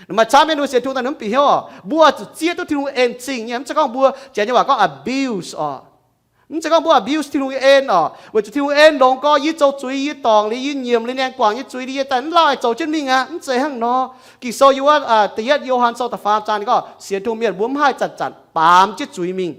Maaih camv mienh mbuo sienx Tin-Hungh daaih ninh mv bieqc hnyouv oc, mbuo zuqc zieqv duqv Tin-Hungh en-zingh nyei. Mv zeiz gorngv mbuo, janx nyei waac gorngv abuse oc. Mv zeiz gorngv mbuo abuse Tin-Hungh nyei en oc. Weic zuqc Tin-Hungh en longx gorx, yie zoux zuiz, yie dorngc liuz, yie nyiemc liuz, naeng guangc nyei zuiz liuz, yie daaih mv lauh haih zoux jienv mingh aqv. Mv zeiz hnangv nor. Ging-Sou yiem wuov da'yietv Yo^han Sou da'faam zaang ninh gorngv, sienx Tin-Hungh mienh mbuo mv haih zanc-zanc baamz jienv zuiz mingh.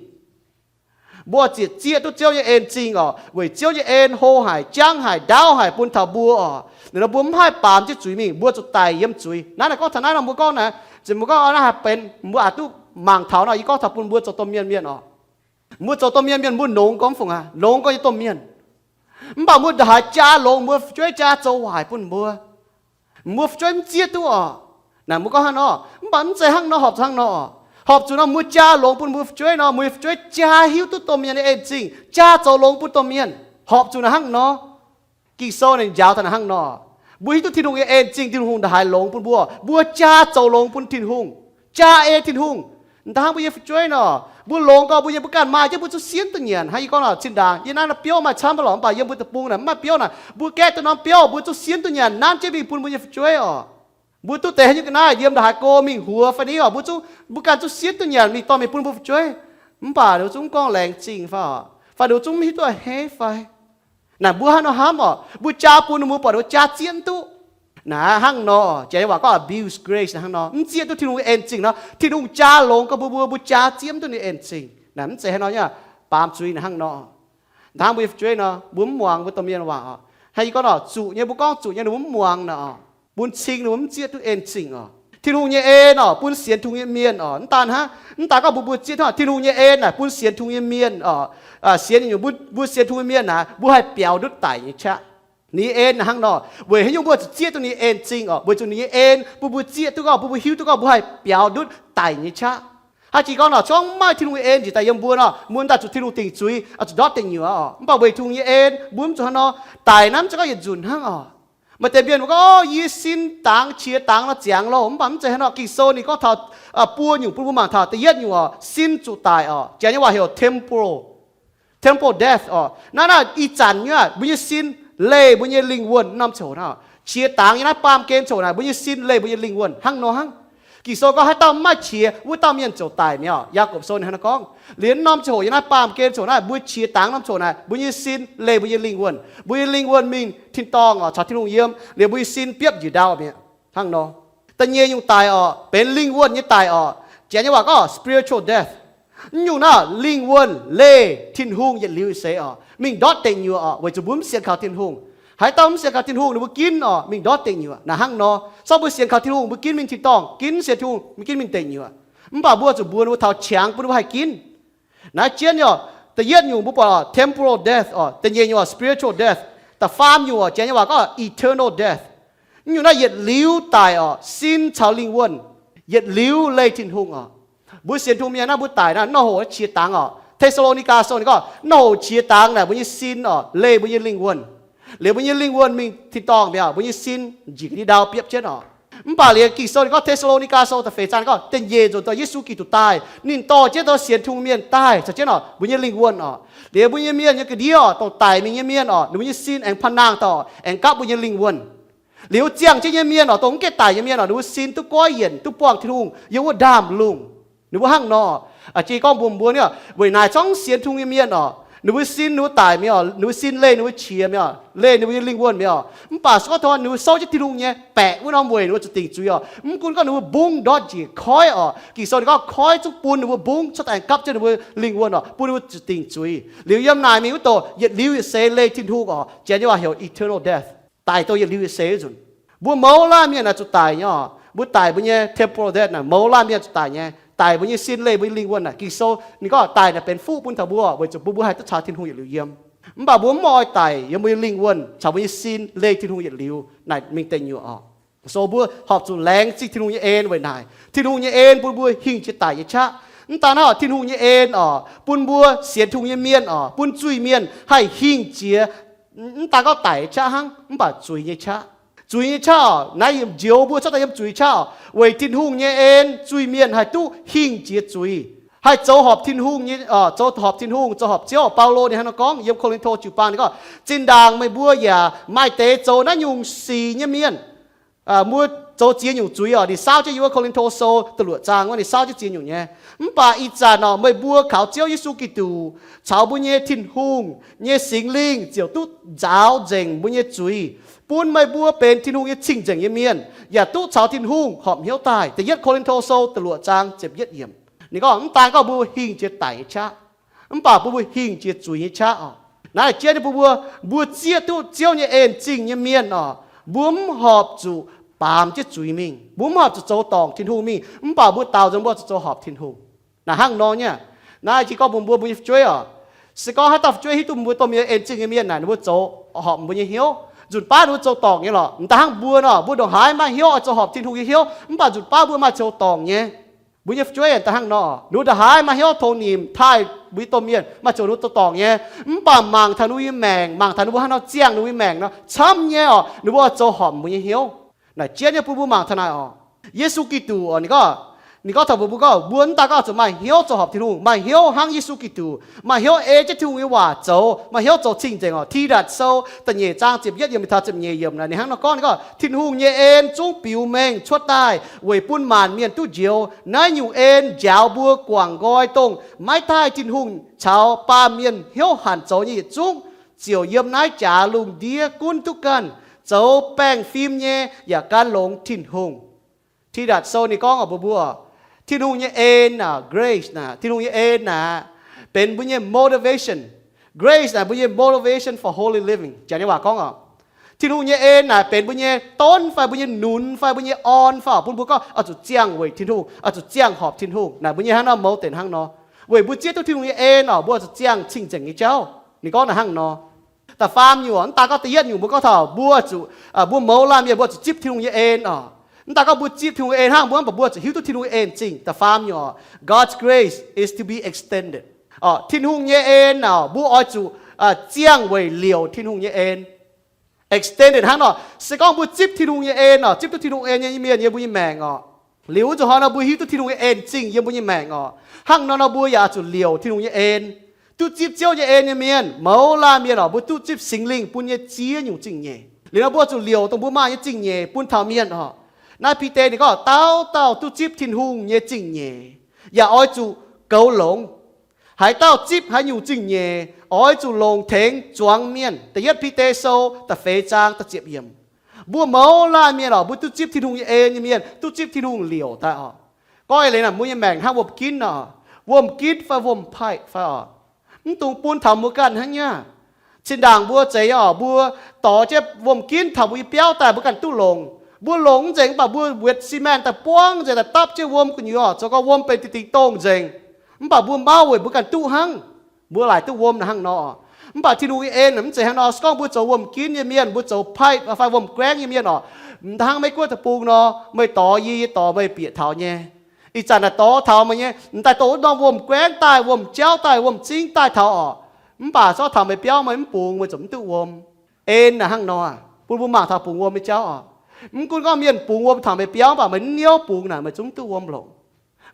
Mbuo ziouc zieqv duqv Ziouv nyei en-zingh oc, weic Ziouv nyei en hlo haic, jangv haic, ndaauv haic bun taux mbuo oc. Ninh nor mbuo mv haih baamz jienv zuiz mingh, mbuo zuqc daic yiem zuiz. Naaiv naaic gorngv taux naaiv nor mbuo gorngv naaic, mbuo gorngv naaiv haih benx, mbuo aqc duqv mangc taux nor, yie gorngv taux bun mbuo zoux domh mienh mienh oc. Mbuo zoux domh mienh mienh mbuo nongx gorngv fungc aqv, longx gorngv nyei domh mienh. Mv baac mbuo ndongc haaix jaa longx, mbuo fu'jueiv jaa zoux waaic bun mbuo, mbuo fu'jueiv mv zieqv duqv oc. Naaic mbuo gorngv hnangv nor, mv baac mv zeiz hnangv nor, horpc zuqc hnangv nor oc. Horpc zuqc nor mbuo jaa longx bun mbuo fu'jueiv nor, mbuo fu'jueiv jaa hiuv duqv domh mienh nyei en-zingh, jaa zoux longx bun domh mienh. Horpc zuqc naaiv hnangv nor. Ging-Sou ninh njaaux taux naaiv hnangv nor. Mbuo hiuv duqv Tin-Hungh nyei en zingh, Tin-Hungh ndongc haaix longx bun mbuo, mbuo jaa zoux longx bun Tin-Hungh, jaa ei Tin-Hungh. Hnangv mbuo nyei fu'jueiv nor, mbuo longx gau, mbuo nyei mbuo ganh maaih jienv mbuo zuqc sienv duqv nyanc. Hnangv yie gorngv nor, zinh ndaangc yie naaiv biouv maaih camv mv baac lorqc, mv baac yiem mbuo deic-bung naaic mv maaih biouv naaic, mbuo gaeqv duqv norm biouv, mbuo zuqc sienv duqv nyanc nanv jienv mingh bun mbuo nyei fu'jueiv oc. Mbuo duqv deix haaix nyungc ga'naaiv yiem ndongc haaix go mingh huox fai ni oc, mbuo zungv, mbuo ganh zuqc sienv duqv nyanc mingh dorh mingh bun mbuo fu'jueiv. Mv baac ninh zungv mv gorngv laengz zingh fai oc, fai ninh zungv mv hiuv duqv a'hneiv fai. Naaic mbuo hnangv nor hnamv oc, mbuo jaa bun ninh mbuo, buatc ninh mbuo jaa zieqv mv duqv. Naaiv hnangv nor, janx nyei waac gorngv abuse grace naaiv hnangv nor, mv zieqv duqv Tin-Hungh nyei en zingh nor. Tin-Hungh jaa longx gau bun mbuo, mbuo jaa zieqv mv duqv ninh en zingh. Naaic mv zeiz hnangv nor nyei, baamz zuiz naaic hnangv nor. Hnangv mbuo nyei fu'jueiv nor, mbuo mv muangx mbuo domh mienh waac oc. Hnangv yie gorngv nor, zuqc nyei, mbuo gorngv zuqc nyei ninh mbuo mv muangx naaic oc. Bun cing ninh mbuo mv zieqv duqv en zingh oc. Tin-Hungh nyei en oc, bun sienx Tin-Hungh nyei mienh oc, mv daan hnangv, mv daan gorngv mbuo, mbuo zieqv duqv Tin-Hungh nyei en naaic bun sienx Hungh nyei mienh oc. Sienx nyungc, mbuo sienx Tin-Hungh nyei mienh naaic, mbuo haih biaux ndutv daic nyei qaqv. Ninh nyei en naaic hnangv nor. Weic haaix nyungc mbuo zuqc zieqv duqv ninh nyei en zingh oc? Weic zuqc ninh nyei en bun mbuo zieqv duqv gorngv, bun mbuo hiuv duqv gorngv mbuo haih biaux ndutv daic nyei qaqv. Hnangv jiex gorngv nor, gorngv mv maaih Tin-Hungh nyei en njiec daaih yiem mbuo nor, mbuo daaih zuqc Tin-Hungh dingc zuiz, zuqc ndortv deic nyuoqc oc. Mv baac weic Tin-Hungh nyei en, mbuo mv zuqc hnangv nor. Daic naaiv mv zeiz gorngv yietc nzunc hnangv oc. Maaih deix mienh mbuo gorngv, yie sin dangx qiex dangx nor ziangx loh. Mv baac mv zeiz hnangv nor. Ging-Sou ninh gorngv taux buo nyungc bun mbuo mangc taux. Da'yietv nyungc oc, sin zuqc daic oc. Janx nyei waac heuc temporal, temporal death oc. Naaiv, naaiv ih zanc nyei mbuo nyei sin leih mbuo nyei lingh wuonh norm ziangh hoc naaiv. Qiex dangx yiem naaiv baamh gen ziangh hoc naaic, mbuo nyei sin leih mbuo nyei lingh wuonh hnangv nor hnangv. Ging-Sou gorngv haaix dauh mv maaih qiex, wuov dauh mienh ziouc daic mi'aqv. Yaagorpc Sou ninh hnangv naaiv gorngv, liuz norm ziangh hoc yiem naaiv baamh gen ziangh hoc naaiv, mbuo qiex dangx norm ziangh hoc naaic, mbuo nyei sin leih mbuo nyei lingh wuonh. Mbuo nyei lingh wuonh mingh tin-dorngh oc, caux Tin-Hungh yiem, liuz mbuo nyei sin biopv njiec ndau mi'aqv hnangv nor. Da'nyeic nyungc daic oc, benx lingh wuonh nyei daic oc. Janx nyei waac gorngv spiritual death. Mv nyungc naaiv, lingh wuonh leih Tin-Hungh yietc liuz seix oc, mingh ndortv deic nyuoqc oc, weic zuqc mbuo mv sienx kaux Tin-Hungh. Haaix dauh mv sienx kaux Tin-Hungh, ninh mbuo ginv oc, mingh ndortv deic nyuoqc naaic hnangv nor. Sorng mbuo sienx kaux Tin-Hungh, mbuo ginv mingh tin-dorngh, ginv sienx Tin-Hungh, mbuo ginv mingh deic nyuoqc. Mv baac mbuo zuqc mbuox ninh mbuo taux qangx bun ninh mbuo haih ginv. Naaiv jienv nyei oc, da'yietv nyungc mbuo buatc oc, temporal death oc, da'nyeic nyungc oc, spiritual death, da'faam nyungc oc, janx nyei waac gorngv eternal death. Mv nyungc naaiv yietc liuz daic oc, sin caux lingh wuonh yietc liuz leih Tin-Hungh oc. Mbuo sienx Tin-Hungh mienh naaiv, mbuo daic naaiv, nor hoc qiex dangx oc. Te^saa^lo^ni^gaa Sou ninh gorngv, nor hoc qiex dangx naaic, mbuo nyei sin oc, leih mbuo nyei lingh wuonh. Liuz mbuo nyei lingh wuonh mingh tin-dorngh mi'aqv, mbuo nyei sin njiec ga'ndiev ndau biopv jienv oc. Mv baac liuz Ging-Sou ninh gorngv, Te^saa^lo^ni^gaa Sou da'feix zaang ninh gorngv, da'nyeic nzunc dongh Yesu Giduc daaih, ninh dorh jienv dongh sienx Tin-Hungh mienh daaih caux jienv oc, mbuo nyei lingh wuonh oc. Liuz mbuo nyei mienh nyei ga'ndiev oc, dongh daic mingh nyei mienh oc, ninh mbuo nyei sin aengx panh nangh daaih oc, aengx gapv mbuo nyei lingh wuonh. Liuz ziangh jienv nyei mienh oc, dongh mv gaengh daic nyei mienh oc, ninh mbuo sin duqv goiv yienc, duqv buangh Tin-Hungh, yiem wuov ndaamv-lungh. Ninh mbuo hnangv nor. Aa, jiex gorngv mbuox mbuo nyei, weic naaic zorngv sienx Tin-Hungh nyei mienh oc, ninh mbuo sin ninh mbuo daic mi'aqv oc, ninh mbuo sin leih ninh mbuo qiex mi'aqv oc, leih ninh mbuo nyei lingh wuonh mi'aqv oc. Mv baac se gorngv taux ninh mbuo souv jienv Tin-Hungh nyei baeqc wuov norm weic, ninh mbuo zuqc dingc zuiz oc. Mv gunv gorngv ninh mbuo mbungv ndortv njiec koiv oc, Ging-Sou ninh gorngv koiv zungv bun ninh mbuo mbungv cuotv daaih aengx gapv jienv ninh mbuo lingh wuonh oc, bun ninh mbuo zuqc dingc zuiz. Liuz yiem naaic mingh wuov dongh yietc liuz yietc seix leih Tin-Hungh oc, janx nyei waac heuc eternal death. Daic dongh yietc liuz yietc seix wuov nzunc. Mbuo mouz laanh mienh naaic zuqc daic nyei oc. Mbuo daic mbuo nyei temporal death naaic, mouz laanh mienh zuqc daic nyei. Daic mbuo nyei sin leih mbuo nyei lingh wuonh naaic. Ging-Sou ninh gorngv daic naaic benx fuqv bun taux mbuo weic zuqc bun mbuo haih duqv caux Tin-Hungh yietc liuz yiem. Mv baac mbuo mv oix daic yiem mbuo nyei lingh wuonh caux mbuo nyei sin leih Tin-Hungh yietc liuz naaic mingh deic nyuoqc oc. So mbuo horpc zuqc laengz zingh Tin-Hungh nyei en weic naaic. Tin-Hungh nyei en bun mbuo hingh jiex daic nyei qaqv. Mv daan hnangv, Tin-Hungh nyei en oc, bun mbuo sienx Tin-Hungh nyei mienh oc, bun zuiz-mienh haih hingh jiex, mv daan gorngv daic nyei qaqv hnangv, mv baac zuiz nyei qaqv. Zuiz nyei qaqv oc, naaiv yiem njoux mbuo cuotv daaih yiem zuiz nyei qaqv oc. Weic Tin-Hungh nyei en, zuiz-mienh haih duqv hingh jiex zuiz, haih zoux horpc Tin-Hungh nyei, zoux horpc Tin-Hungh, zoux horpc Ziouv. Baulo ninh hnangv nor gorngv yiem Ko^lin^to jiu baang, ninh gorngv, zinh ndaangc meih mbuo yaac maaih deix zoux naaiv nyungc sic nyei mienh. Mbuo zoux ziex nyungc zuiz oc. Ninh saauv jienv yiem wuov Ko^lin^to Sou da'luoqc zaang wuov, ninh saauv jienv ziex nyungc nyei. Mv baac ih zanc oc, meih mbuo kaux Ziouv Yesu Giduc caux mbuo nyei Tin-Hungh nyei Singx Lingh ziouc duqv nzaaux nzengc mbuo nyei zuiz, bun meih mbuo benx Tin-Hungh nyei cing-nzengc nyei mienh, yaac duqv caux Tin-Hungh horpc hnyouv daaih. Da'yietv Ko^lin^to Sou da'luoqc zaang ziepc yietv yiemc. Ninh gorngv, mv daan gorngv mbuo hingh jiex daic nyei qaqv, mv baac bun mbuo hingh jiex zuiz nyei qaqv oc. Naaiv jienv bun mbuo, mbuo zieqv duqv Ziouv nyei en zingh nyei mienh oc, mbuo mv horpc zuqc baamz jienv zuiz mingh, mbuo mv horpc zuqc zoux dorngc Tin-Hungh mingh, mv baac mbuo daaux nzunc mbuo zuqc zoux horpc Tin-Hungh. Naaiv hnangv nor nyei. Naaiv jiex gorngv mbuox mbuo, mbuo nyei fu'jueiv oc, se gorngv haaix dauh fu'jueiv hiuv duqv mbuo domh mienh en zingh nyei mienh naaic, ninh mbuo zoux horpc mbuo nyei hnyouv, nzunc baav ninh mbuo zoux dorngc nyei lorqc. M'daaih hnangv mbuo nor, mbuo ndongc haaix maaih hnyouv oix zoux horpc Tin-Hungh nyei hnyouv, mv baac nzunc baav mbuo maaih zoux dorngc nyei. Mbuo nyei fu'jueiv daaih hnangv nor, ninh mbuo ndongc haaix maaih hnyouv tongx nimc taaih mbuo nyei domh mienh, maaih zuqc ninh mbuo dorh dorngc nyei, mv baac mangc taux ninh mbuo nyei maengc, mangc taux ninh mbuo haaix nor ziangh ninh mbuo nyei maengc nor, camv nyei oc, ninh mbuo oix zoux horpc mbuo nyei hnyouv. Naaic jienv nyei bun mbuo mangc taux naaic oc. Yesu Giduc oc, ninh gorngv, ninh gorngv taux mbuo, mbuo gorngv mbuo mv daaih gorngv zuqc maaih hnyouv zoux horpc Tin-Hungh, maaih hnyouv hnangv Yesu Giduc, maaih hnyouv ei jienv Tin-Hungh nyei waac zoux, maaih hnyouv zoux cing-nzengc oc. Tidatc Sou da'nyeic zaang ziepc yietv yiemc taux ziepc nyeic yiemc naaic, ninh hnangv nor gorngv, ninh gorngv, Tin-Hungh nyei en zungv biux mengh cuotv daaih weic bun maanc mienh duqv njoux. Naaiv nyungc en njaaux mbuo guangc nqoi dongh maiv daaih Tin-Hungh caux baamh mienh hnyouv hanc zoux nyei yietc zungv, ziouc yiem naaiv jaax lungh ndiev gunv duqv ganh zoux baengh fim nyei yaac gan longx Tin-Hungh. Tidatc Sou ninh gorngv oc mbuox mbuo, Tin-Hungh nyei en naaic, grace naaic, Tin-Hungh nyei en naaic, benx mbuo nyei motivation. Grace naaic mbuo nyei motivation for holy living. Janx nyei waac gorngv oc, Tin-Hungh nyei en naaic benx mbuo nyei donv fai mbuo nyei nunx fai mbuo nyei orn fai oc, bun mbuo gorngv oix zuqc ziangh weic Tin-Hungh, oix zuqc ziangh horpc Tin-Hungh. Naaic mbuo nyei hnangv nor mouz deix hnangv nor, weic mbuo zieqv duqv Tin-Hungh nyei en oc, mbuo oix zuqc ziangh cing-nzengc nyei jauv. Ninh gorngv naaic hnangv nor. Da'faam nyungc, mv daaih gorngv da'yietv nyungc mbuo gorngv taux mbuo zuqc, mbuo mouz laanh mienh mbuo zuqc zipv Tin-Hungh nyei en oc. Mv daaih gorngv mbuo zipv Tin-Hungh nyei en hnangv, mbuo mv baac mbuo zuqc hiuv duqv Tin-Hungh nyei en zingh. Da'faam nyungc oc, God's grace is to be extended. Oc, Tin-Hungh nyei en oc, mbuo oix zuqc ziangh weic liouc Tin-Hungh nyei en. Extended hnangv nor, se gorngv mbuo zipv Tin-Hungh nyei en oc, zipv duqv Tin-Hungh en nyei mienh yiem mbuo nyei maengc oc, liuz wuov nzunc hnoi nor mbuo hiuv duqv Tin-Hungh nyei en zingh yiem mbuo nyei maengc oc, hnangv nor nor mbuo yaac zuqc liouc Tin-Hungh nyei en. Duqv zipv Ziouv nyei en nyei mienh, mouz laanh mienh oc, mbuo duqv zipv Singx Lingh bun nyei ziex nyungc zingh nyeic. Liuz nor mbuo zuqc liouc dongh mbuo maaih nyei zingh nyeic bun taux mienh oc. Naaiv Bide ninh gorngv, dauh dauh duqv zipv Tin-Hungh nyei zingh nyeic yaac oix zuqc goux longx. Haaix dauh zipv haaix nyungc zingh nyeic oix zuqc longc tengx zuangx mienh. Da'yietv Bide Sou da'feix zaang da'ziepc yiemc. Mbuo mouz laanh mienh oc, mbuo duqv zipv Tin-Hungh nyei en nyei mienh, duqv zipv Tin-Hungh liouc daaih oc. Gorngv eix leiz naaic mbuo nyei maengc hnangv wuom-ginv oc, wuom-ginv fai wuom-paaiv fai oc, mv dungx bun taux mbuo ganh hnangv nyei. Zinh ndaangc mbuo zeiz oc, mbuo dorh jienv wuom-ginv taux mbuo nyei biauv daaih mbuo ganh duqv longc. Mbuo longc mv nzengc mv baac mbuo wuotc cement daaih buangv nzengc daaih dapv jienv wuom gu'nyuoz, zoux gau wuom benx dingc dingc dongh nzengc. Mv baac mbuo mauv weic mbuo ganh duqv hnangv, mbuo laaic duqv wuom naaic hnangv nor. Mv baac Tin-Hungh nyei en mv zeiz hnangv nor. Se gorngv mbuo zoux wuom-ginv nyei mienh, mbuo zoux paaiv fai wuom-gaengv nyei mienh oc, mv hnangv Meiv-Guoqv deic-bung nor, meih dorh yie, yie dorh meih bieqc taux nyei. Ih zanc naaic dorh taux meih nyei, m'daaih dongh wuov norm wuom-gaengv daaih, wuom-jauv daaih, wuom-zingv daaih taux oc. Mv baac zorqv taux meih biauv meih mv bungx, meih ziouc mv duqv wuom. En naaic hnangv nor, bun mbuo mangc taux bungx wuom nyei jauv oc. Mv gunv gorngv mienh bungx wuom taux meih biauv, mv baac meih mv niouv bungx naaic, meih zungv mv duqv wuom longc.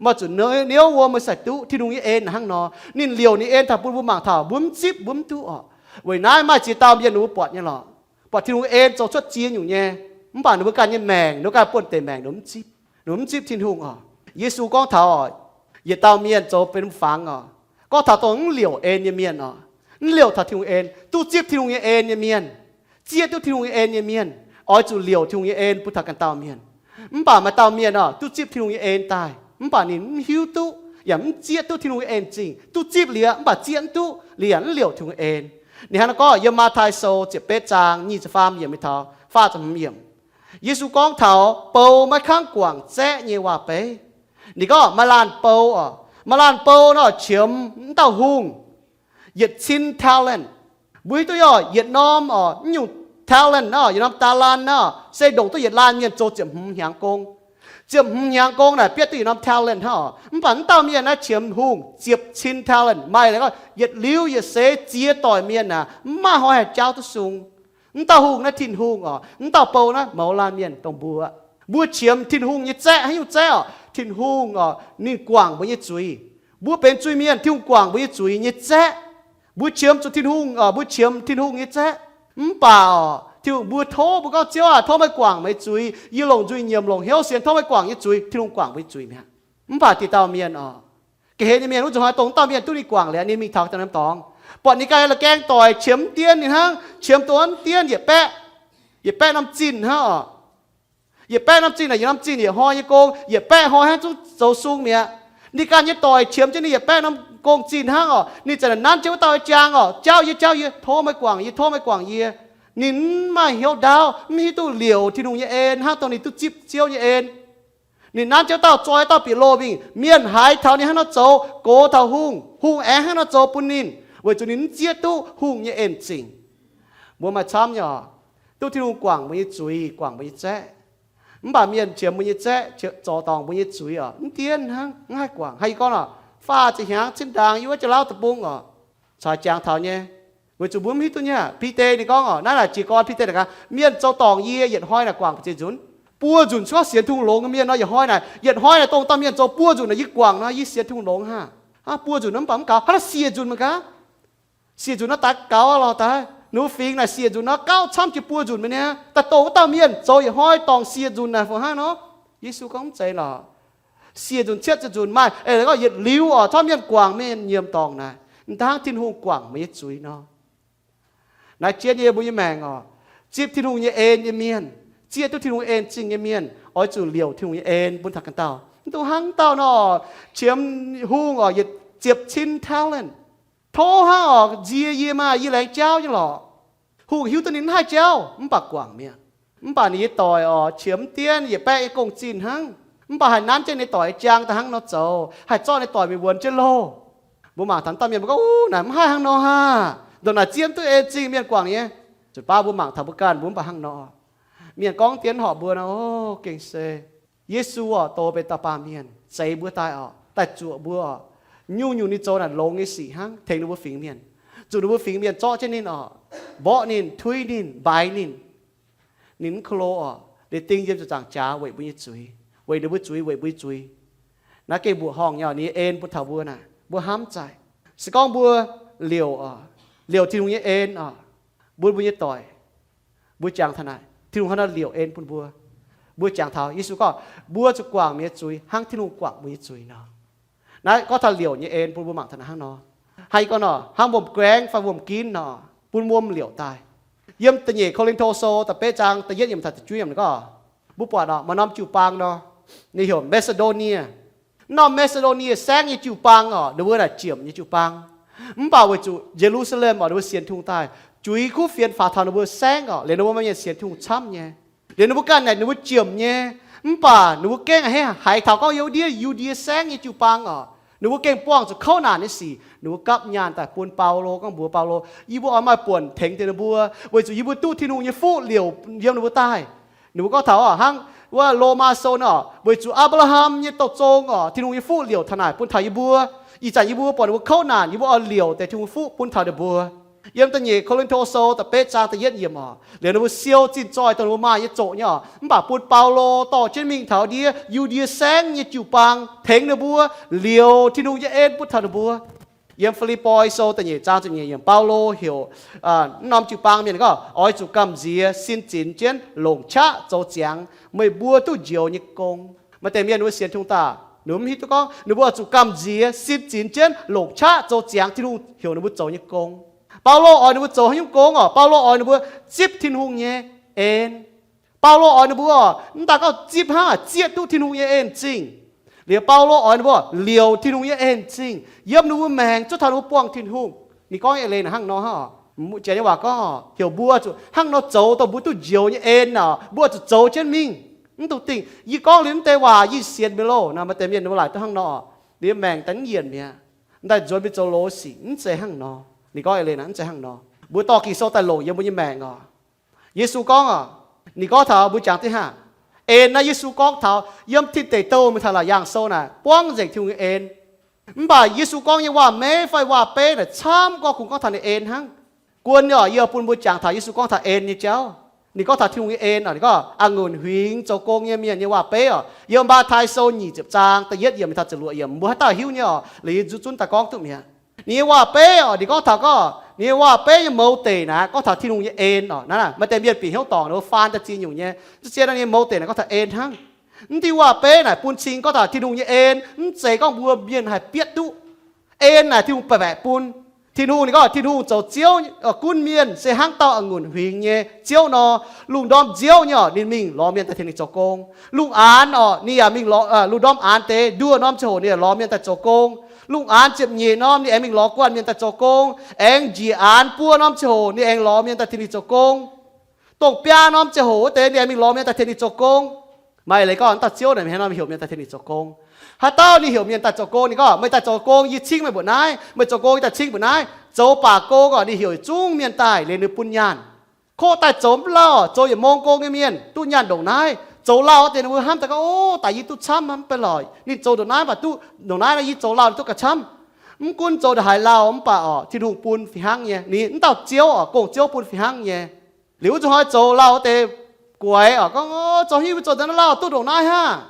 Meih zuqc niouv wuom meih cingx duqv. Tin-Hungh nyei en naaic hnangv nor. Ninh liouc ninh en taux bun mbuo mangc taux, mbuo mv zipv mbuo mv duqv oc. Weic naaiv maaih ziex dauh mienh ninh mbuo buatc nyei lorqc, buatc Tin-Hungh nyei en zoux cuotv ziex nyungc nyei, mv baac ninh mbuo ganh nyei maengc, ninh mbuo ganh buonv-deic maengc ninh mbuo mv zipv, ninh mbuo mv zipv Tin-Hungh oc. Yesu gorngv taux oc, yietc dauh mienh zoux benx fangx oc, gorngv taux dongh mv liouc en nyei mienh oc, mv liouc taux Tin-Hungh en, duqv zipv Tin-Hungh nyei en nyei mienh, zieqv duqv Tin-Hungh nyei en nyei mienh, oix zuqc liouc Tin-Hungh nyei en bun taux ganh dauh mienh. Mv baac maaih dauh mienh oc, duqv zipv Tin-Hungh nyei en daaih, mv baac ninh mv hiuv duqv yaac mv zieqv duqv Tin-Hungh nyei en zingh, duqv zipv liuz mv baac zieqv mv duqv, liuz yaac mv liouc Tin-Hungh nyei en. Ninh hnangv naaiv gorngv yiem Matv^taai Sou ziepc betv zaang nyic ziepc faam yiemc mingh taux faah ziepc hmz yiemc. Yesu gorngv taux bou maiv kangv guangc zaeqv nyei waac-beiv. Ninh gorngv maaih laanh bou oc, maaih laanh bou nor qiemx mv dauh hungh yietc cin talent. Mbuo hiuv duqv oc, yietc norm oc, mv nyungc talent nor, yietc norm talent nor, se ndongc duqv yietc laanh mienh zoux ziepc hmz hnyangx gong. Ziepc hmz hnyangx gong naaic bietv duqv yietc norm talent hnangv oc. Mv baac mv dauh mienh naaiv qiemx hungh ziepc cin talent, maaih gorngv yietc liuz yietc seix ziex doic mienh aac, mv maaih hnoi haih jaauv duqv sung. Mv dauh hungh naaiv Tin-Hungh oc, mv dauh bou naaiv mouz laanh mienh dongh mbuo. Mbuo qiemx Tin-Hungh nyei zaeqv, haaix nyungc zaeqv oc? Tin-Hungh oc, ninh guangc mbuo nyei zuiz. Mbuo benx zuiz-mienh, Tin-Hungh guangc mbuo nyei zuiz nyei zaeqv. Mbuo qiemx zuqc Tin-Hungh oc, mbuo qiemx Tin-Hungh nyei zaeqv. Mv baac oc, Tin-Hungh, mbuo tov mbuo gorngv, Ziouv aah, tov meih guangc meih zuiz. Yie longc nzuih nyiemc, longc hnyouv sienx, tov meih guangc yie zuiz. Tin-Hungh guangc mbuo nyei zuiz mi'aqv. Mv baac diqc dauh mienh oc, ga'hlen nyei mienh wuov nzunc hnoi dongh dauh mienh duqv ninh guangc liuz, ninh mingh taux daaih norm dorngx, buatc ninh ganh la'gaeng doic qiemx mv dien ninh hnangv, qiemx dongh wuov mv dien yietc baeqv, yietc baeqv norm zinh hnangv oc. Yietc baeqv norm zinh naaic, yietc norm zinh yietc hnoi nyei gong, yietc baeqv hnoi hnangv zungv zoux sung mi'aqv. Ninh ganh nyei doic qiemx jienv ninh yietc baeqv norm gong zinh hnangv oc. Ninh zanc naaic nanv jienv wuov dauh nyei jaang oc, Jaauv yie, jaauv yie, tov meih guangc yie, tov meih guangc yie. Ninh mv maaih hnyouv ndaauv, mv hiuv duqv liouc Tin-Hungh nyei en hnangv dongh ninh duqv zipv Ziouv nyei en. Ninh nanv jienv dauh zoi dauh bieqc loh mingh, mienh haiz taux ninh hnangv nor zoux, gox taux hungh, hungh aengx hnangv nor zoux bun ninh, weic zuqc ninh mv zieqv duqv hungh nyei en zingc. Mbuo maaih camv nyei oc, duqv Tin-Hungh guangc mbuo nyei zuiz, guangc mbuo nyei zaeqv. Mv baac mienh qiemx mbuo nyei zaeqv, zoux dorngc mbuo nyei zuiz oc, mv dienv hnangv, mv haih guangc. Haaix yie gorngv oc, faah ziepc hnyangx cin ndaang yiem wuov jauv-lauv deic-bung oc, caux jangx taux nyei. Weic zuqc mbuo mv hiuv duqv nyei aqv. Bide ninh gorngv oc, naaiv naaic jiez gorn Bide naaic gaax, mienh zoux dorngc yie yietc hnoi naaic guangc mbu'ziex nzunc. Buo nzunc cuotv sienx Tin-Hungh longx nyei mienh nor, yietc hnoi naaic, yietc hnoi naaic dongh dauh mienh zoux buo nzunc naaic yie guangc nor, yie sienx Tin-Hungh longx haah? Aa, buo nzunc nor mv baac mv gaux, hnangv naaiv siec nzunc mangc gaax. Siec nzunc nor daaih gaux lorh daaih. Ninh mbuo fingx naaic siec nzunc nor gauh camv jiex buo nzunc mi'aqv. Daaih dongh wuov dauh mienh zoux yietc hnoi dorngc siec nzunc naaic fungc hnangv nor? Yesu gorngv mv zeiz lorqc. Siec nzunc cietv ziepc nzunc maaih eix leiz gorngv yietc liuz oc, tov mienh guangc mienh nyiemc dorngc naaic, mv daan Tin-Hungh guangc meih nyei zuiz nor. Naaiv jien yie mbuo nyei maengc oc, zipv Tin-Hungh nyei en nyei mienh, zieqv duqv Tin-Hungh en zingh nyei mienh, oix zuqc liouc Tin-Hungh nyei en bun taux ganh dauh. Mv dungx hnangv dauh nor, qiemx hungh oc, yietc ziepc cin talent. Tov hnangv oc, nzie yie maah, yie laengz jauv nyei lorqc. Hungh hiuv duqv ninh mv haih jauv, mv baac guangc mi'aqv. Mv baac ninh nyei doic oc, qiemx mv dienv yietc baeqv nyei gong-zinh hnangv. Mv baac haih nanv jienv ninh doic nyei jaang daaih hnangv nor zoux, haih zorqv ninh doic mingh wuonx jienv loh. Mbuo mangc taux dauh mienh mbuo gorngv, Uv, naaic mv haih hnangv nor haah? Ndongc naaic zieqv duqv en zingh mienh guangc nyei. Zuqc baav mbuo mangc taux mbuo ganh mbuo mv baac hnangv nor. Mienh gorngv dien horpc mbuo nor, o, gengh se Yesu oc, douz benx dauh baamh mienh, zeix mbuo daaih oc, daaih zuoqc mbuo oc. Nyungc-nyungc ninh zoux naaic longx nyei sic hnangv, tengx ninh mbuo fingx mienh. Zuqc ninh mbuo fingx mienh zorqv jienv ninh oc, mborqv ninh, tuiv ninh, mbaix ninh. Ninh mv ko lo oc, liuz ding yiem ziepc nzaangc jaax weic mbuo nyei zuiz, weic ninh mbuo zuiz, weic mbuo nyei zuiz. Naaiv gengh mbuoqc horngh nyei oc, ninh nyei en bun taux mbuo naaic, mbuo hnamv zaaic. Se gorngv mbuo liouc oc, liouc Tin-Hungh nyei en oc, bun mbuo nyei doic, mbuo jangx taux naaic, Tin-Hungh hnangv nor liouc en bun mbuo. Mbuo jangx taux Yesu gorngv, mbuo zuqc guangc mienh nyei zuiz hnangv Tin-Hungh guangc mbuo nyei zuiz nor. Naaiv gorngv taux liouc nyei en bun mbuo mangc taux naaiv hnangv nor. Haaix gorngv nor, hnangv wuom-guaengx fai wuom-ginv nor, bun wuom liouc daaih. Yiem da'nyeic Ko^lin^to Sou da'betv zaang da'yietv yiemc taux da'juov yiemc gorngv, mbuo buatc oc, maaih norm jiu-baang nor, ninh heuc Maa^si^ndo^nie. Norm Maa^si^ndo^nie saengv nyei jiu-baang oc, ninh mbuo naaic ziemc nyei jiu-baang. Mv baac weic zuqc Ye^lu^saa^lem oc, ninh mbuo sienx Tin-Hungh daaih, juix kuv fienx faaux taux ninh mbuo saengv oc, liuz ninh mbuo maaih mienh sienx Tin-Hungh camv nyei. Liuz ninh mbuo ganh naaic ninh mbuo ziemc nyei, mv baac ninh mbuo gengh a'hneiv haiz taux gorngv yiem wuov ndiev Yu^ndie saengv nyei jiu-baang oc, ninh mbuo gengh buangh zuqc kouv naanc nyei sic. Ninh mbuo gapv nyaanh daaih bun Baulo, gorngv mbuox Baulo, yie mbuo oix maaih buonc tengx deix ninh mbuo, weic zuqc yie mbuo duqv Tin-Hungh nyei fuqv liouc yiem ninh mbuo daaih. Ninh mbuo gorngv taux oc, hnangv wuov Lomaa Sou nor, weic zuqc Apc^laa^ham nyei douz zong oc, Tin-Hungh nyei fuqv liouc taux naaic bun taux yie mbuo. Ih zanc yie mbuo buatc ninh mbuo kouv naanc, yie mbuo oix liouc deix Tin-Hungh fuqv bun taux ninh mbuo. Yiem da'nyeic Ko^lin^to Sou da'betv zaang da'yietv yiemc oc, liuz ninh mbuo siou zinh zoih dongh ninh mbuo maaih nyei zoqc nyei oc, mv baac bun Baulo dorh jienv mingh taux ndiev Yu^ndie saengv nyei jiu-baang tengx ninh mbuo liouc Tin-Hungh nyei en bun taux ninh mbuo. Yiem Fi^lipv^poi Sou da'nyeic zaang ziepc nyeic yiemc, Baulo heuc wuov norm jiu-baang mienh gorngv, oix zuqc gamh nziex sin zinx jienv longc qaqv zoux ziangx meih mbuo duqv njoux nyei gong. Maaih deix mienh ninh mbuo sienx Tin-Hungh daaih, ninh mbuo mv hiuv duqv gorngv ninh mbuo oix zuqc gamh nziex sin zinx jienv longc qaqv zoux ziangx Tin-Hungh heuc ninh mbuo zoux nyei gong. Baulo oix ninh mbuo zoux haaix nyungc gong oc? Baulo oix ninh mbuo zipv Tin-Hungh nyei en. Baulo oix ninh mbuo oc, mv daaih gorngv zipv hnangv, zieqv duqv Tin-Hungh nyei en-zingh. Liuz Baulo oix ninh mbuo liouc Tin-Hungh nyei en-zingh yiem ninh mbuo maengc zuov taux ninh mbuo buangh Tin-Hungh. Ninh gorngv nyei eix leiz naaic hnangv nor hnangv oc. Janx nyei waac gorngv heuc mbuo zuqc hnangv nor zoux dongh mbuo duqv njoux nyei en oc, mbuo zuqc zoux jienv mingh. Mv dungx dingh yie gorngv liuz mv deix waac yie sienx mi'aqv loh nor, maaih deix mienh ninh mbuo laaic duqv hnangv nor, liuz maengc daaih mv yienc mi'aqv. Mv daaih nzuonx mingh zoux longx sic, mv zeiz hnangv nor. Ninh gorngv eix leiz naaic mv zeiz hnangv nor. Mbuo dorh Ging-Sou daaih longc yiem mbuo nyei maengc oc. Yesu gorngv oc, ninh gorngv taux mbuo jangx diqv hnangv. En naaiv Yesu gorngv taux yiem Tin Deic Douh mingh taux Laauc Yaangh Sou naaic buangv nzengc Tin-Hungh nyei en. Mv baac Yesu gorngv nyei waac-meiv fai waac-beiv naaic camv gorngv kungx gorngv taux ninh en hnangv. Guon nyei oc, yie bun mbuo jangx taux Yesu gorngv taux en nyei jauv. Ninh gorngv taux Tin-Hungh nyei en oc, ninh gorngv a'ngunc huingx zoux gong nyei mienh nyei waac-beiv oc. Yiem Matv^tai Sou nyic ziepc zaang da'yietv yiemc mingh taux ziepc luoqc yiemc, mbuo haaix dauh hiuv nyei oc, liuz yie zuqc zunv daaih gorngv duqv mi'aqv. Ninh nyei waac-beiv oc, ninh gorngv taux gorngv ninh nyei waac-beiv nyei mouz deic naaic gorngv taux Tin-Hungh nyei en oc. Naaiv maaih deix mienh bieqc hnyouv dorngc ninh mbuo faan daaih ziex nyungc nyei. Ziex nyungc nyei mouz deic naaic gorngv taux en hnangv. Mv diuh waac-beiv naaic bun cing gorngv taac Tin-Hungh nyei en, mv zeiz gorngv mbuo mienh haih bietv duqv. En naaic Tin-Hungh baeqc baeqc bun. Tin-Hungh ninh gorngv Tin-Hungh zoux Ziouv, gunv mienh se hnangv dauh a'ngunc huingx nyei ziouv nor. Lungh ndorm nziouv nyei oc, ninh mingh lorz mienh daaih tengx ninh zoux gong. Lungh aanx oc, ninh yaac mingh lorz, lungh ndorm aanx deix nduoh norm ziangh hoc ninh yaac lorz mienh daaih zoux gong. Lungh aanx ziepc nyeic norm ninh aengx mingh lorz guanh mienh daaih zoux gong. Aengx njiec aanx buo norm ziangh hoc ninh aengx lorz mienh daaih tengx ninh zoux gong. Dongh biaa norm ziangh hoc wuov deix ninh aengx mingh lorz mienh daaih tengx ninh zoux gong. Maaih leiz gorngv dauh Ziouv naaic haaix norm heuc mienh daaih tengx ninh zoux gong? Haaix dauh ninh heuc mienh daaih zoux gong, ninh gorngv, meih daaih zoux gong yie cingv meih mbuoqc naaiv, meih zoux gong yie daaih cingv mbuoqc naaiv. Zoux baac gong oc, ninh heuc zungv mienh daaih liuz ninh bun nyaanh. Koqv daaih zoux mv lauh, zoux yietc mong gong nyei mienh duqv nyaanh ndongc naaiv. Zoux lauh deix ninh mbuo hnamv daaih gorngv, Ov, daaih yie duqv camv hnangv, mv baac lorqc ninh zoux ndongc naaiv mv baac duqv ndongc naaiv, yie zoux lauh duqv gauh camv. Mv gunv zoux ndongc haaix lauh mv baac orqc, Tin-Hungh bun fih hnangv nyei. Ninh mv dauh Ziouv orqc, gong-ziouv bun fih hnangv nyei. Liuz wuov zuqc hnoi zoux lauh deix guaix orqc, gorngv, Zoux haaix nyungc mbuo zoux daaih naaiv lauh duqv ndongc naaic hnangv?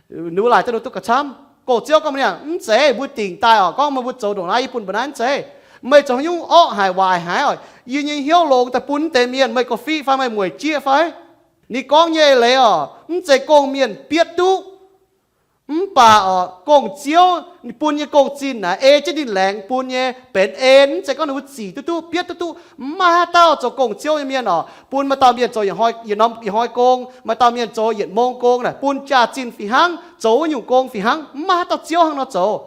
Ninh mbuo laaic daaih ninh duqv gauh camv. Gong-ziouv gorngv, Mv zeiz, mbuo dingc daaih orqc, gorngv meih mbuo zoux ndongc naaiv yie bun mbuo naaiv, mv zeiz. Meih zoux haaix nyungc orqv haic waaic haic orqc, yie nyei hnyouv longx daaih bun deix mienh, meih gauh fiqv fai meih mueic jieqv fai? Ninh gorngv nyei leiz orqc, mv zeiz gong-mienh bietv duqv. Mv baac orqc, gong-ziouv ninh bun nyei gong-zinh naaic ei jienv ninh laengz bun nyei benx en, mv zeiz gorngv ninh mbuo zic duqv duqv, bietv duqv duqv, mv maaih haaix dauh zoux gong-ziouv nyei mienh orqc, bun maaih dauh mienh zoux yietc hnoi, yietc norm, yietc hnoi gong, maaih dauh mienh zoux yietc mong gong naaic, bun jaax-zinh fih hnangv, zoux wuov nyungc gong fih hnangv, mv maaih haaix dauh ziouv hnangv nor zoux.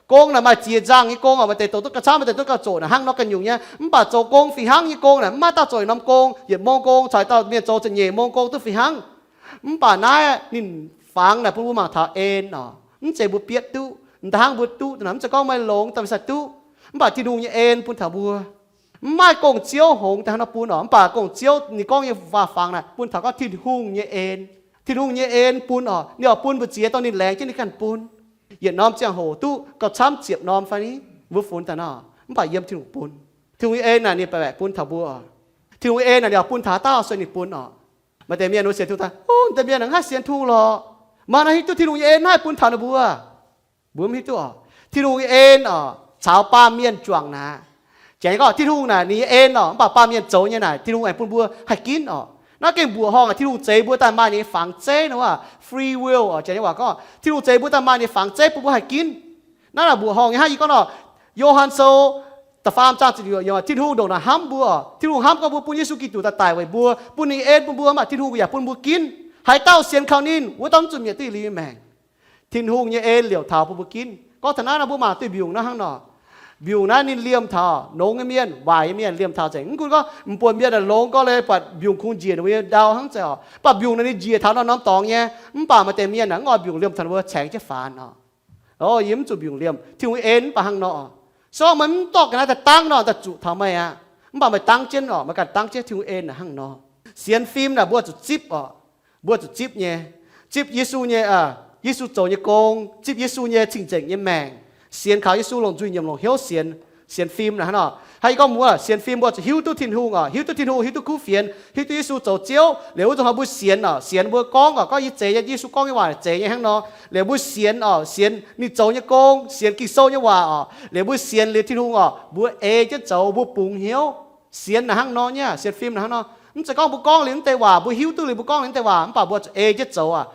Gong naaic maaih ziex nzangh nyei gong orqc, maaih deix zoux duqv gauh camv, maaih deix duqv gauh zoqc naaic hnangv nor ganh nyungc nyei. Mv baac zoux gong fih hnangv nyei gong naaic, mv maaih dauh zoux yietc norm gong, yietc mong gong, caux dauh mienh zoux ziepc nyeic mong gong duqv fih hnangv. Mv baac naaiv ninh fangx naaic bun mbuo mangc taux en orqc, mv zeiz mbuo bietv duqv. M'daaih hnangv mbuo duqv naaic, mv zeiz gorngv meih longx daaih meih sai duqv. Mv baac Tin-Hungh nyei en bun taux mbuo. Mv maaih gong-ziouv hngongx daaih hnangv nor bun orqc, mv baac gong-ziouv ninh gorngv nyei waac-fangx naaic bun taux gorngv Tin-Hungh nyei en. Tin-Hungh nyei en bun orqc, ninh oix bun mbu'ziex dongh ninh laengz jienv ninh ganh bun. Yietc norm ziangh hoc duqv gauh camv ziepc norm fai ni, mbuo funx daaih nor, mv baac yiem Tin-Hungh bun. Tin-Hungh nyei en naaic ninh baeqc baeqc bun taux mbuo orqc. Tin-Hungh nyei en naaic ninh oix bun taux haaix dauh sueih ninh bun orqc. Maaih deix mienh wuov sienx Tin-Hungh daaih, Ov, deix mienh naaic mv haih sienx Tin-Hungh lorqc. Maaih nor hiuv duqv Tin-Hungh nyei en haih bun taux ninh mbuo? Mbuo mv hiuv duqv orqc. Tin-Hungh nyei en orqc, caux baamh mienh juangc naaic. Janx gorngv Tin-Hungh naaic ninh nyei en orqc, mv baac baamh mienh zoux nyei naaic Tin-Hungh aengx bun mbuo haih ginv orqc. Naaiv gengh mbuoqc horngh aac, Tin-Hungh zeix mbuo daaih maaih ninh nyei fangx zeiv nor, free will orqc, Janx nyei waac gorngv Tin-Hungh zeix mbuo daaih maaih ninh nyei fangx zeiv bun mbuo haih ginv. Naaiv naaic mbuoqc horngh nyei hnangv yie gorngv nor, Yo^han Sou da'faam zaang ziepc nyeic, Tin-Hungh ndongc naaic hnamv mbuo orqc. Tin-Hungh hnamv gorngv mbuo bun Yesu Giduc daaih daic weic mbuo, bun ninh nyei en bun mbuo, mv baac Tin-Hungh yaac bun mbuo ginv. Haaix dauh sienx kaux ninh, wuov dauh mv zuqc mietc duqv yietc liuz nyei maengc. Tin-Hungh nyei en liouc taux bun mbuo ginv. Gorngv taux naaiv nor mbuo mangc duih mbiungc naaiv hnangv nor. Mbiungc naaiv ninh liemh taux nongx nyei mienh, waaic nyei mienh liemh taux nzengc. Mv gunv gorngv m'buonc mienh naaic longx gorngv leiz buatc mbiungc kungx njiec ninh mbuo nyei ndau hnangv zeiz orqc, mv baac mbiungc naaic ninh njiec taux norm-norm dorngx nyei. Mv baac maaih deix mienh naaic mv oix mbiungc liemh taux ninh mbuo, caengx jienv faanx orqc. Ov, yie mv zuqc mbiungc liemh, Tin-Hungh en mv baac hnangv nor. Se gorngv meih mv dorh ga'naaiv daaih dangv nor, daaih zuqc taux meih aqv. Mv baac meih dangv jienv orqc, meih ganh dangv jienv Tin-Hungh en naaic hnangv nor. Sienx fim naaic mbuo zuqc zipv orqc. Mbuo zuqc zipv nyei. Zipv Yesu nyei, Yesu zoux nyei gong, zipv Yesu nyei cing-nzengc nyei maengc. Sienx kaux Yesu longc nzuih nyiemc longc hnyouv sienx, sienx fim naaic hnangv nor. Hnangv yie gorngv muoz, sienx fim mbuo zuqc hiuv duqv Tin-Hungh orqc, hiuv duqv Tin-Hungh, hiuv duqv kuv fienx, hiuv duqv Yesu zoux Ziouv. Liuz wuov zuqc hnoi mbuo sienx orqc, sienx mbuo gorngv orqc, gorngv yie zeix nyei, Yesu gorngv nyei waac zeix nyei hnangv nor. Liuz mbuo sienx orqc, sienx ninh zoux nyei gong, sienx Ging-Sou nyei waac orqc. Liuz mbuo sienx liuz Tin-Hungh orqc, mbuo ei jienv zoux, mbuo bungx hnyouv. Sienx naaic hnangv nor nyei, sienx fim naaic hnangv nor. Mv zeiz gorngv mbuo gorngv liuz mv deix waac, mbuo hiuv duqv liuz mbuo gorngv liuz mv deix waac, mv baac mbuo zuqc ei jienv zoux aqv.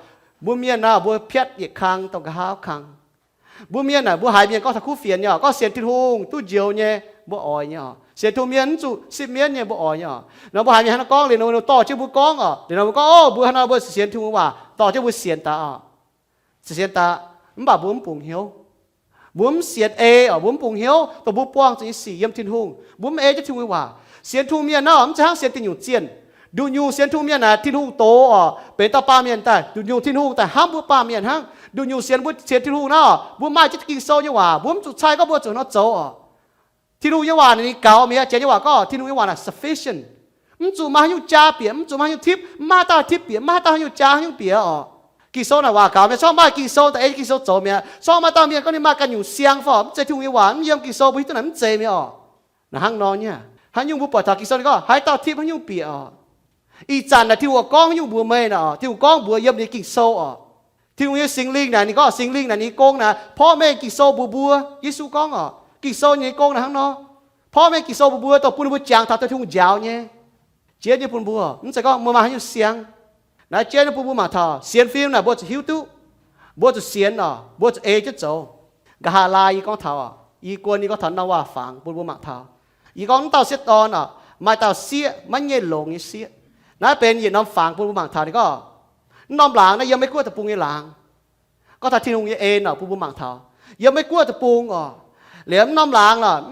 Mbuo mienh naaic, mbuo piatv yietc kang dongh nqa'haav kang. Mbuo mienh naaic, mbuo haiz mienh gorngv taux kuv fienx nyei orqc, gorngv sienx Tin-Hungh duqv njoux nyei, mbuo oix nyei orqc. Sienx Tin-Hungh mienh mv zuqc sipv mienv nyei, mbuo oix nyei orqc. Nor mbuo haiz mienh hnangv nor gorngv liuz, ninh dorh jienv mbuo gorngv orqc, liuz nor mbuo gorngv, Ov, mbuo hnangv nor mbuo sienx Tin-Hungh waac, dorh jienv mbuo sienx daaih orqc. Sienx daaih, mv baac mbuo mv bungx hnyouv. Mbuo mv sienx ei orqc, mbuo mv bungx hnyouv dongh mbuo buangh zuqc nyei sic yiem Tin-Hungh. Mbuo mv ei jienv Tin-Hungh nyei waac. Sienx Tin-Hungh mienh naaiv orqc, mv zeiz hnangv sienx dingc nyungc zienh. Nduqc nyungc sienx Tin-Hungh mienh naaic, Tin-Hungh doz orqc, benx dauh baamh mienh daaih. Nduqc nyungc Tin-Hungh daaih hnamv mbuo baamh mienh hnangv. Nduqc nyungc sienx mbuo, sienx Tin-Hungh naaiv orqc, mbuo maaih jienv Ging-Sou nyei waac, mbuo mv zuqc cai gorngv mbuo zuqc nor zoux orqc. Tin-Hungh nyei waac naaic ninh gaux mi'aqv. Janx nyei waac gorngv Tin-Hungh nyei waac naaic sufficient. Mv zuqc maaih haaix nyungc jaa bieqc, mv zuqc maaih haaix nyungc tipv, mv maaih haaix dauh tipv bieqc, mv maaih haaix dauh haaix nyungc jaa haaix nyungc bieqc orqc. Ging-Sou naaic waac gaux mi'aqv. Se gorngv maaih Ging-Sou daaih ei Ging-Sou zoux mi'aqv. Se gorngv maaih dauh mienh gorngv ninh maaih ganh nyungc siang fai orqc, mv zeiz Tin-Hungh nyei waac, mv yiem Ging-Sou, mbuo hiuv duqv naaic mv zeiz mi'aqv orqc. Naaic hnangv nor nyei. Haaix nyungc mbuo buatc taux Ging-Sou ninh gorngv haaix dauh tipv haaix nyungc bieqc orqc. Ih zanc naaic Tin-Hungh gorngv haaix nyungc mbuox meih naaic orqc, Tin-Hungh gorngv mbuox yiem ninh nyei Ging-Sou orqc. Tin-Hungh nyei Singx Lingh naaic ninh gorngv, Singx Lingh naaic ninh nyei gong naaic porv mengh Ging-Sou mbuox mbuo. Yesu gorngv orqc, Ging-Sou nyei gong naaic hnangv nor. Porv mengh Ging-Sou mbuox mbuo dongh bun ninh mbuo jangx taux Tin-Hungh njaaux nyei. Jiex nyei bun mbuo, mv zeiz gorngv mbuo maaih haaix nyungc siang. Naaiv jiex nyei bun mbuo mangc taux sienx fim naaic mbuo zuqc hiuv duqv, mbuo zuqc sienx orqc, mbuo zuqc ei jienv zoux. Nqa'haav laai yie gorngv taux orqc, yie guon yie gorngv taux norm waac-fangx bun mbuo mangc taux. Yie gorngv mv dauh sieqv dorn orqc, maaih dauh sieqv maiv nyei longx nyei sieqv. Naaiv benx yietc norm fangx bun mbuo mangc taux ninh gorngv, mv norm laangz naaiv yiem Meiv Guoqv deic-bung nyei laangz. Gorngv taux Tin-Hungh nyei en orqc, bun mbuo mangc taux yiem Meiv Guoqv deic-bung orqc, liemh mv norm laangz lorqc,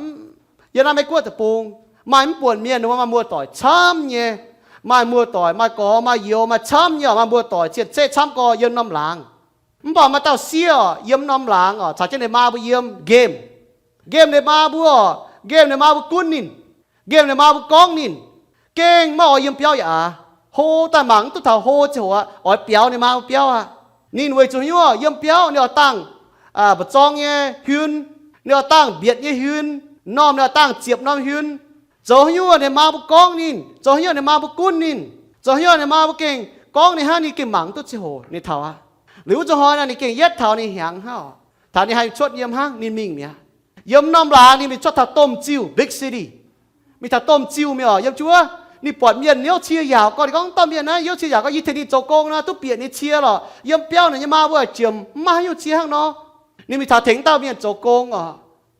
yiem naaiv Meiv Guoqv deic-bung maaih mv buonc mienh, ninh mbuo maaih muoz-doic camv nyei, maaih muoz-doic, maaih gorx maaih youz, maaih camv nyei orqc, maaih muoz-doic cien-ceqv camv gorx yiem norm laangz. Mv baac maaih dauh sieqv orqc, yiem norm laangz orqc, caux jienv ninh maa mbuo yiem nqemh. Nqemh ninh maa mbuo orqc, nqemh ninh maa mbuo gunv ninh, nqemh ninh maa mbuo gorngv ninh, gengh maiv oix yiem biauv yaac aax. Hlo daaih mangc mv duqv taux hlo ziangh hoc aqv, oix biaux ninh maa mbuo biauv aqv. Ninh weic zuqc haaix nyungc? Yiem biauv ninh oix dangh mba'zorng nyei huin, ninh oix dangh mbietc nyei huin, m'normh ninh oix dangh ziepc norm huin. Zoux haaix nyungc ninh maa mbuo gorngv ninh, zoux haaix nyungc ninh maa mbuo gunv ninh, zoux haaix nyungc ninh maa mbuo gengh gorngv ninh hnangv, ninh gengh mangc mv duqv ziangh hoc ninh taux aqv. Liuz wuov zanc hnoi naaic ninh gengh yietv taux ninh hnyangx hnangv oc. Taux ninh haih cuotv yiem hnangv, ninh mingh mi'aqv. Yiem norm laangz ninh mingh cuotv taux domh ziuh, big city. Mingh taux domh ziuh mingh oc, yiem jienv wuov, ninh buatc mienh hnyouv cie yaauc gorngv, ninh gorngv, dauh mienh naaiv hnyouv cie yaauc gorngv, yie tengx ninh zoux gong nor duqv bieqc ninh cie lorqc. Yiem biauv naaic nyei maa mbuo ziemx mv maaih haaix nyungc cie hnangv nor. Ninh mingh taux tengx dauh mienh zoux gong oc.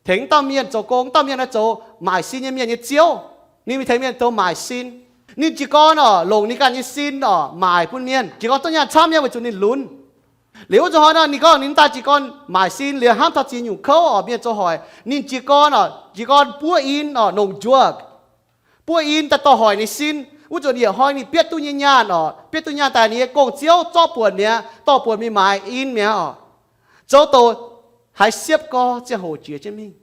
Tengx dauh mienh zoux gong, dauh mienh naaiv zoux maaic sin nyei mienh nyei ziouv. Ninh mingh tengx mienh zoux maaic sin. Ninh jiez gorn oc, longc ninh ganh nyei sin oc, maaic bun mienh. Jiez gorn duqv nyaanh camv nyei weic zuqc ninh lunx. Liuz wuov zanc hnoi nor ninh gorngv ninh daaih jiez gorn maaic sin liuz hnamv taux ziex nyungc kouv oc, mienh zoux hoic. Ninh jiez gorn oc, jiez gorn buov in oc, longc drugs. Buov in daaih dorh hoic ninh sin. Wuov zanc yietc hnoi ninh bietv duqv nyei nyaanh oc, bietv duqv nyaanh daaih ninh nyei gong-ziouv zorqv buonc mi'aqv, dorh buonc mingh maaiz in mi'aqv oc. Zoux douc haiz siepv gorx ziangh hoc jiex jienv mingh.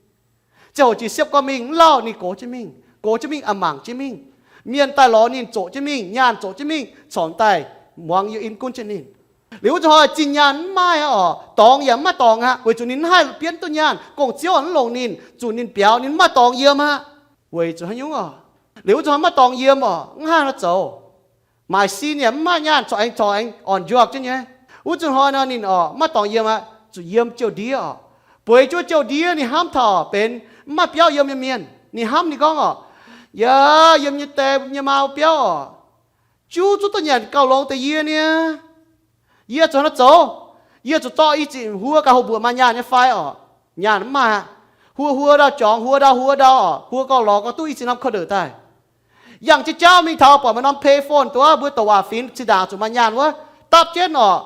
Ziangh hoc jiex siepv gorx mingh, mv lauh ninh gox jienv mingh, gox jienv mingh a'mangc jienv mingh. Mienh daaih lorz ninh zoqc jienv mingh, nyaanh zoqc jienv mingh, corc daaih muangx yiem in gunv jienv ninh. Liuz wuov zanc hnoi zinh nyaanh mv maaih oc, dorngx yaac mv maaih dorngx aqv, weic zuqc ninh mv haih bietv duqv nyaanh, gong-ziouv mv longc ninh, zuqc ninh biaux, ninh mv maaih dorngx yiem aqv. Weic zuqc haaix nyungc oc? Liuz wuov zanc hnoi mv maaih dorngx yiem oc, mv haih nor zoux. Maaic sin yaac mv maaih nyaanh, corc aengx corc aengx orn njuov jienv nyei. Wuov zanc hnoi nor ninh oc mv maaih dorngx yiem aqv, zuqc yiem jiouv ndiev oc. Bueix jienv wuov jiouv ndiev ninh hnamv taux benx mv maaih biauv yiem nyei mienh. Ninh hnamv ninh gorngv oc, yaac yiem nyei die nyei maa biauv oc, juv zuqc duqv nyanc gauh longx deix yie niaa. Yie zuqc haaix nor zoux? Yie zuqc zorqv i ziex huo gauh houx mbuoqc maaih nyaanh nyei fai oc? Nyaanh mv maaih aqv. Huo huo ndau jorngx, huo ndau huo ndau oc, huo gauh lorz gauh duqv i ziex norm korv-ndoqc daaih. Yangh jienv jauv mingh taux buatc maaih norm payphone dongh wuov douc waac fingx zinh ndaangc zuqc maaih nyaanh wuov, dapv jienv oc,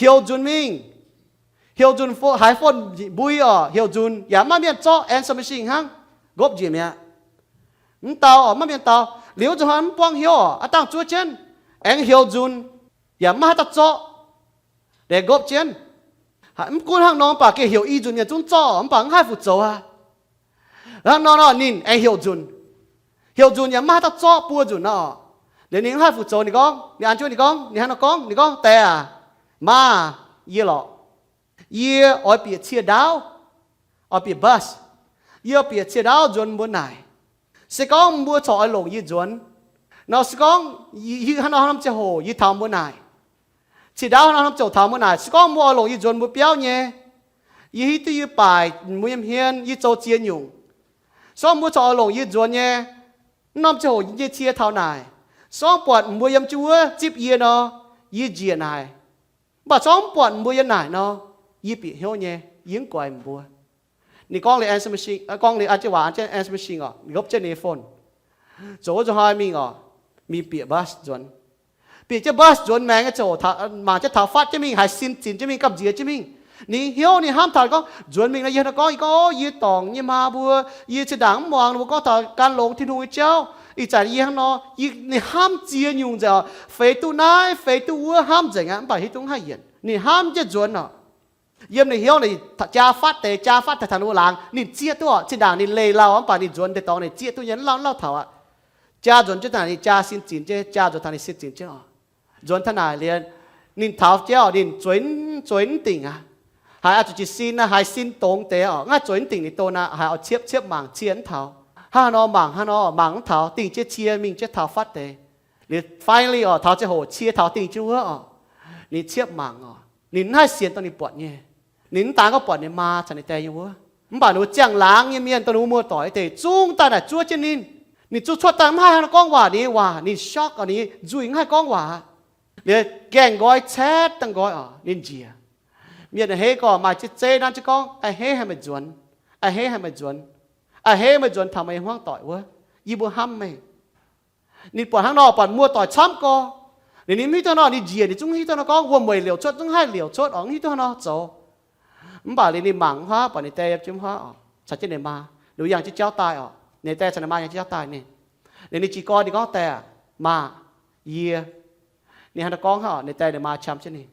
heuc nzunc mingh. Heuc nzunc haiz phone mbui oc, heuc nzunc yaac mv maaih mienh zorqv, answer machine hnangv, ngopv njiec mi'aqv. Mv dau oc, mv maaih mienh dau. Liuz wuov zanc hnoi mv buangv hnyouv oc, aav dangh zuov jienv, aengx heuc nzunc, yaac mv maaih haaix dauh zorqv, aengx ngopv jienv. Mv gunv hnangv nor mv baac gengh heuc i nzunc mienh zungv zorqv, mv baac mv haih fu-zoux aqv. Hnangv nor nor ninh aengx heuc nzunc. Heuc nzunc yaac mv maaih haaix dauh zorqv, buo nzunc nor oc. Liuz ninh mv haih fu-zoux, ninh gorngv, ninh an jienv ninh gorngv, ninh hnangv nor gorngv, ninh gorngv, Die aac, maa, yie lorqc, yie oix bieqc cie ndaauv, oix bieqc bus. Yie oix bieqc cie ndaauv nzuonx mbuo naaic. Se gorngv mbuo corc oix longc yie nzuonx nor, se gorngv hiuv hnangv nor norm ziangh hoc yie taux mbuo naaic. Cie ndaauv hnangv nor norm ziangh hoc taux mbuo naaic. Se gorngv mbuo oix longc yie nzuonx mbuo biauv nyei, yie hiuv duqv yie baaic mbuo nyei hmien, yie zoux ziex nyungc. Se gorngv mbuo corc oix longc yie nzuonx nyei, norm ziangh hoc yie nyei cie taux naaic. Se gorngv buatc mbuo yiem jienv wuov zipv yie nor, yie njiec naaic. Mv baac se gorngv mv buatc mbuo yiem naaic nor, yie bieqc hnyouv nyei, yie mv guaix mbuo. Ninh gorngv liuz answer machine, gorngv liuz an jienv waac, an jienv answer machine oc, ninh ngopv jienv ninh nyei phone. Zoux wuov nzunc hnoi mingh oc, mingh bieqc bus nzuonx. Bieqc jienv bus nzuonx maengx nyei ziangh hoc, mangc jienv taux fatv jienv mingh, haiz sin zinx jienv mingh, gamh nziex jienv mingh. Ninh hnyouv ninh hnamv taux gorngv nzuonx mingh nor, yie hnangv nor gorngv, yie gorngv, Ov, yie dorngc nyei maa mbuo, yie zinh ndaangc mv muangx ninh mbuo gorngv taux gan longx Tin-Hungh nyei jauv. Ih zanc yie hnangv nor, ninh hnamv ziex nyungc nzengc oc, feix duqv naaiv feix duqv wuov, hnamv nzengc aqv, mv baac hiuv duqv mv haih yienc. Ninh hnamv jienv nzuonx oc. Yiem ninh hnyouv ninh jaa fatv deix, jaa fatv daaih taux ninh wuov laangz, ninh zieqv duqv oc. Zinh ndaangc ninh leih lauh, mv baac ninh nzuonx deix dorngx ninh zieqv duqv nyei, mv lauh, mv lauh taux aqv. Jaa nzuonx jienv taux ninh jaa sin zinx jienv, jaa nzuonx taux ninh sin zinx jienv oc. Nzuonx taux naaic liuz, ninh taux jienv oc, ninh zueiz, zueiz mv dingc aqv. Haiz oix zuqc jiez sin aqv, haiz sin dongz deix oc, mv haih zueiz mv dingc ninh don aqv, haiz oix ciepv ciepv mangc cie mv taux. Hnangv haaix nor mangc, hnangv haaix nor mangc mv taux, dingh jienv cie mingh jienv taux fatv deix. Liuz finally oc, taux ziangh hoc cie taux dingh jienv wuov oc, ninh ciepv mangc oc, ninh mv haih sienx dongh ninh buatc nyei. Ninh mv daan gorngv buatc ninh maa caux ninh die nyei wuov, mv baac ninh mbuo ziangh laangz nyei mienh, dongh ninh mbuo muoz-doic nyei deix zungv daaih naaic zuov jienv ninh. Ninh zungv cuotv daaih mv haih hnangv nor gorngv waac, ninh nyei waac ninh shock oc, ninh nzuih mv haih gorngv waac. Liuz gaengh nqoi caetv daaih nqoi oc, ninh njiec. Mienh a'hneiv gorngv maaih zeiv-zeiv nanv jienv gorngv, A'hneiv haiz meih nzuonx, a'hneiv haiz meih nzuonx, a'hneiv meih nzuonx taux meih nyei hmuangv doic wuov, yie mbuo hnamv meih. Ninh buatc hnangv nor, buatc muoz-doic camv gorx. Ninh, ninh mv hiuv duqv hnangv nor, ninh njiec ninh zungv mv hiuv duqv hnangv nor gorngv, wuom-mueic liouc cuotv zungv haih liouc cuotv oc, mv hiuv duqv hnangv nor zoux. Mv baac liuz ninh mangc mv huaav, buatc ninh die yiem jienv mv huaav oc, caux jienv ninh maa, ninh yangh jienv jauv daaih oc, ninh die caux ninh maa yangh jienv jauv daaih ninh. Liuz ninh jiez gorn ninh gorngv, Die aac, maa, yie, ninh hnangv naaiv gorngv hnangv oc, ninh die ninh maa qam jienv ninh.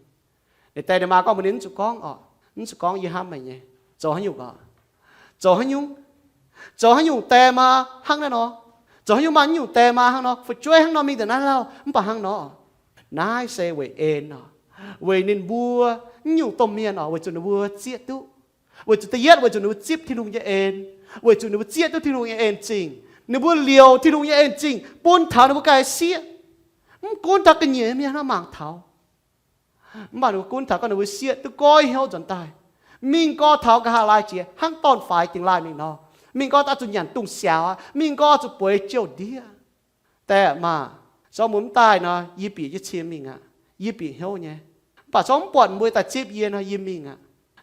Ninh die ninh maa gorngv mbuox ninh, Mv zuqc gorngv oc, mv zuqc gorngv, yie hnamv meih nyei. Zoux haaix nyungc oc? Zoux haaix nyungc? Zoux haaix nyungc die maa hnangv naaiv nor? Zoux haaix nyungc maaih nyungc die maa hnangv nor, fu'jueiv hnangv nor mingh ndongc naaiv lauh, mv baac hnangv nor, naaiv se weic en oc, weic ninh mbuo nyungc domh mienh oc, weic zuqc ninh mbuo zieqv duqv, weic zuqc da'yietv weic zuqc ninh mbuo zipv Tin-Hungh nyei en, weic zuqc ninh mbuo zieqv duqv Tin-Hungh nyei en-zingh, ninh mbuo liouc Tin-Hungh nyei en-zingh bun taux ninh mbuo ganh sieqv. Mv gunv taux ga'nyiec mienh hnangv mangc taux, mv baac ninh mbuo gunv taux gorngv ninh mbuo sieqv duqv goiv hnyouv nzuonx daaih, mingh gorx taux nqa'haav laai jiex hnangv dorn-faix dingx laaih mingh nor, mingh gorx daaih zuqc nyanc dungz siaaux aqv, mingh gorx zuqc bueix jouh ndiev. Die maah, zorqv mbuo mv daaih nor, yie bieqc jienv cie mingh aqv. Yie bieqc hnyouv nyei. Mv baac zorqv mv buatc mbuo daaih zipv yie nor, yie mingh aqv.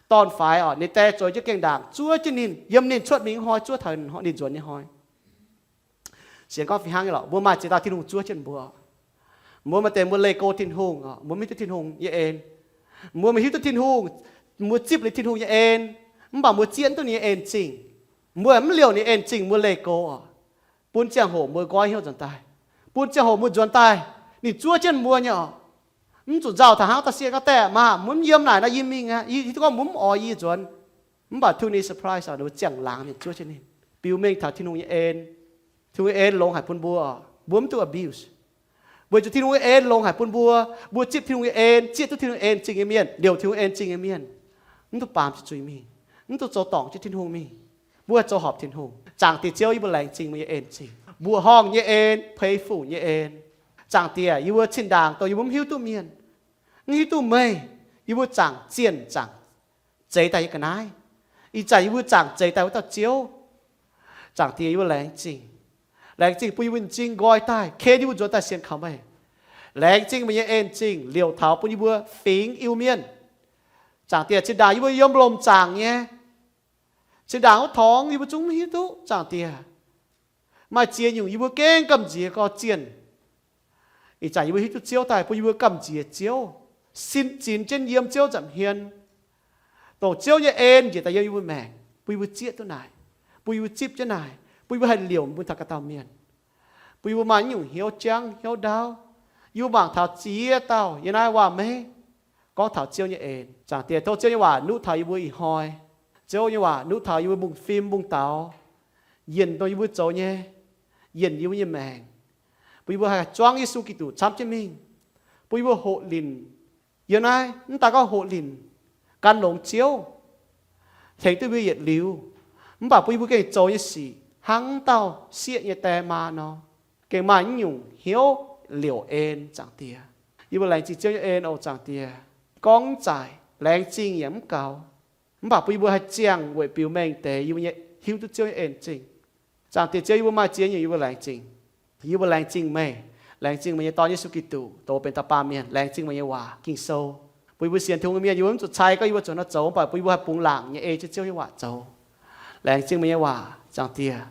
Dorn-faix oc, ninh die zoux jienv gaengh ndaangc zuov jienv ninh, yiem ninh cuotv mingh hnoi zuov taux ninh nzuonx nyei hnoi. Sienx gorngv fih hnangv nyei lorqc, mbuo maaih ziex dauh Tin-Hungh zuov jienv mbuo. Mbuo maaih deix mbuo leih go Tin-Hungh oc, mbuo mv hiuv duqv Tin-Hungh nyei en. Mbuo maaih hiuv duqv Tin-Hungh, mbuo zipv liuz Tin-Hungh nyei en, mv baac mbuo zieqv mv duqv ninh nyei en-zingh. Mbuo mv liouc ninh en-zingh, mbuo leih go oc. Bun ziangh hoc mbuo goiv hnyouv nzuonx daaih, bun ziangh hoc mbuo nzuonx daaih, ninh zuov jienv mbuo nyei oc. Mv zuqc nzauh taux hnangv da'sieqv gorngv, Die maah, mbuo mv yiem naaic nor, yie mingh aqv. Yie hiuv duqv gorngv mbuo mv oix yie nzuonx. Mv baac too many surprise oc, ninh mbuo ziangh laangz mienh zuov jienv ninh, biux mengh taux Tin-Hungh nyei en. Tin-Hungh nyei en longx haic bun mbuo oc, mbuo mv duqv abuse. Weic zuqc Tin-Hungh nyei en longx haic bun mbuo, mbuo zipv Tin-Hungh nyei en, zieqv duqv Tin-Hungh en-zingh nyei mienh, liouc Tin-Hungh en-zingh nyei mienh, mv duqv baamz jienv zuiz mingh, mv duqv zoux dorngc jienv Tin-Hungh mingh. Mbuo haih zoux horpc Tin-Hungh. Zaangc Diex Ziouv, yie mbuo laengz zingh meih nyei en-zingh, mbuoqc horngh nyei en, peix fuc nyei en. Zaangc Diex, yie mbuo zinh ndaangc dongh yie mbuo mv hiuv duqv mienh, mv hiuv duqv meih, yie mbuo zaangc zienh zaangc zeix daaih nyei ga'naaiv. Ih zanc yie mbuo zaangc zeix daaih wuov dauh Ziouv. Zaangc Diex, yie mbuo laengz zingh. Laengz zingh bun yie mbuo m'zing nqoi daaih, ken yie mbuo nzuonx daaih sienx kaux meih. Laengz zingh meih nyei en-zingh liouc taux bun yie mbuo fingx Iu-Mienh. Zaangc Diex, zinh ndaangc yie mbuo yiem lomc zaangc nyei, zinh ndaangc wuov torngx yie mbuo zungv mv hiuv duqv. Zaangc Diex, maaih ziex nyungc yie mbuo gengh gamh nziex gorx zienh. Ih zanc yie mbuo hiuv duqv Ziouv daaih bun yie mbuo gamh nziex Ziouv, sin zinx jienv yiem Ziouv nza'hmien, dongh Ziouv nyei en njiec daaih yiem yie mbuo maengc, bun yie mbuo zieqv duqv naaic, bun yie mbuo zipv jienv naaic, bun yie mbuo haih liouc bun taux ganh dauh mienh, bun yie mbuo maaih nyungc hnyouv jangv hnyouv ndaauv. Yie mbuo mangc taux ziex dauh yiem naaiv waac-meiv gorngv taux Ziouv nyei en. Zaangc Diex, tov Ziouv nyei waac nuqv taux yie mbuo ih hnoi. Ziouv nyei waac nuqv taux yie mbuo mbungv-fim mbungv-daux, yienc dongh yie mbuo zoux nyei, yienc yie mbuo nyei maengc, bun yie mbuo haih zuangv Yesu Giduc camv jienv mingh, bun yie mbuo hoqc linc. Yiem naaiv mv daaih gorngv hoqc linc gan longx Ziouv, tengx duqv mbuo yietc liuz, mv baac bun yie mbuo gengh zoux nyei sic hnangv dauh sieqv nyei die maa nor, gengh maaih nyungc hnyouv liouc en. Zaangc Diex, yie mbuo laengz zingh Ziouv nyei en oc. Zaangc Diex, gorngv zaaic laengz zingh yaac mv gaux, mv baac bun yie mbuo haih ziangh weic biux mengh deix yie mbuo nyei hiuv duqv Ziouv nyei en-zingh. Zaangc Diex, Ziouv, yie mbuo maaih ziex nyungc yie mbuo laengz zingh. Yie mbuo laengz zingh meih, laengz zingh meih nyei Dorn Yesu Giduc, dongh benx dauh baamh mienh, laengz zingh meih nyei waac Ging-Sou, bun yie mbuo sienx Tin-Hungh nyei mienh, yie mbuo mv zuqc cai gorngv yie mbuo zuqc nor zoux, mv baac bun yie mbuo haih bungx laangc nyei ei jienv Ziouv nyei waac zoux. Laengz zingh meih nyei waac, Zaangc Diex.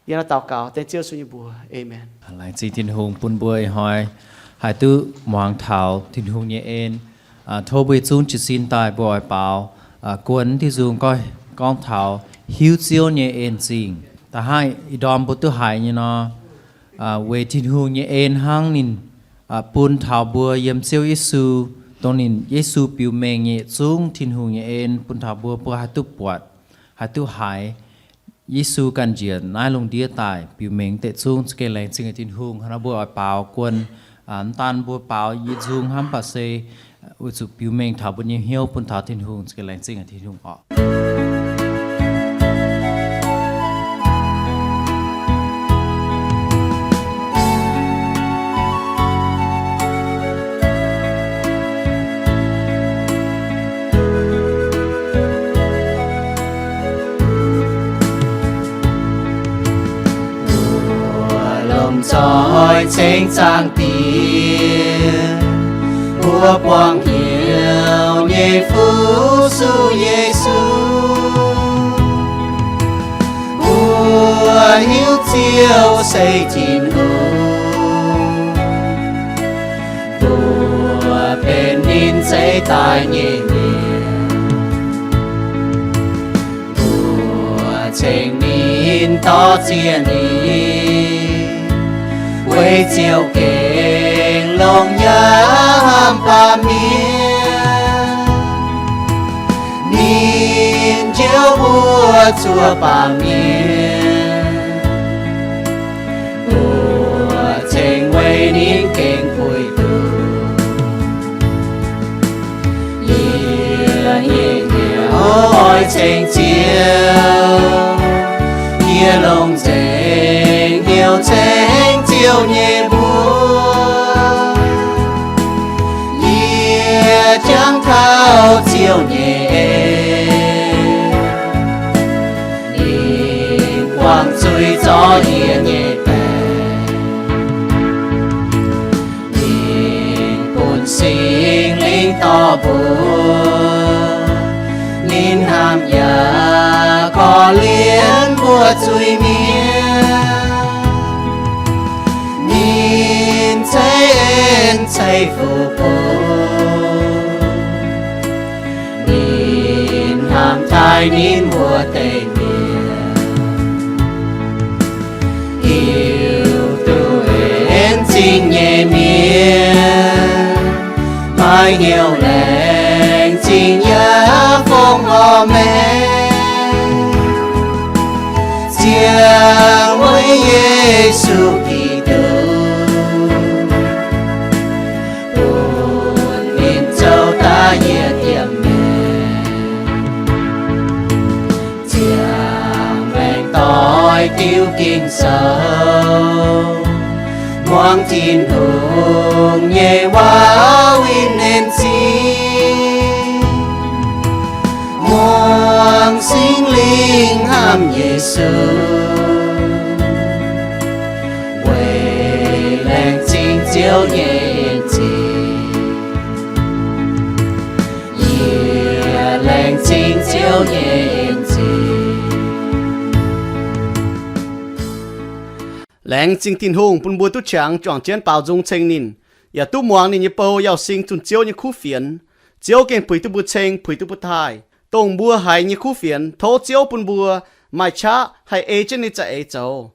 Yie naaiv daux gaux dengv Ziouv Yesu nyei mbuox. Aamen. Laengz zingh Tin-Hungh bun mbuo ih hnoi haih duqv muangx taux Tin-Hungh nyei en. Tov mbuo yietc zungv jiez sin daaih, mbuo oix baaux guon diuh nzung goiv gorngv taux hiuv Ziouv nyei en-zingh. Da'haaih ih ndorm mbuo duqv haiz nyei nor, weic Tin-Hungh nyei en hnangv ninh bun taux mbuo yiem Ziouv Yesu, dongh ninh Yesu biux mengh nyei yietc zungv Tin-Hungh nyei en bun taux mbuo, mbuo haih duqv buatc, haih duqv haiz Yesu ganh njiec naaiv lungh ndiev daaih biux mengh deix zungv. Za'gengh laengz zingh Tin-Hungh. Hnangv naaiv mbuo oix baaux guon, mv daan mbuo baaux yietc nzung hnangv, mv baac se weic zuqc biux mengh taux mbuo nyei hnyouv bun taux Tin-Hungh. Za'gengh laengz zingh Tin-Hungh oc. Mbuo lomh nzoih ceng Zaangc Diex, mbuo buangh hnyouv nyei Fuqv Yesu. Mbuo hiuv Ziouv se Tin-Hungh, mbuo benx ninh zeix daaih nyei mienh. Mbuo ceng ninh, dorh ziex ninh, weic Ziouv gengh longx yaac baamh mienh. Ninh njoux mbuo zuqc baamh mienh, Nyei hnyouv oix ceng Ziouv, yie longc nzengc hnyouv ceng Ziouv nyei mbuox. Yie jangx taux Ziouv nyei en, ninh buangh zuiz zorc yie nyei baengc. Ninh bun Singx Lingh dorh mbuox, ninh hnamv yaac korv-lienh mbuo zuiz-mienh. Ninh ceix en ceix fuqv bun, ninh hnamv taaih ninh wuov deix mienh. Hiuv duqv en zingh nyei mienh, maaih hnyouv laengz zingh yaac fongc orv maengx, ziangh weic Yesu Giduc, bun ninh zoux daaih yietc diemv maengc. Ziangh maengc doix diuv Ging-Sou, muangx Tin-Hungh nyei waac winh en zingh, muangx Singx Lingh hnamv Yesu, weic laengz zingh Ziouv nyei en zingh. Yie laengz zingh Ziouv nyei en zingh. Laengz zingh Tin-Hungh bun mbuo duqv qangx juangc jienv baaux nzung ceng ninh, yaac duqv muangx ninh nyei bou Yauh Sing zunh Ziouv nyei kuv fienx. Ziouv gengh puix duqv mbuo ceng, puix duqv mbuo taaih. Dongh mbuo haiz nyei kuv fienx, tov Ziouv bun mbuo maaih qaqv haih ei jienv ninh za'eix zoux.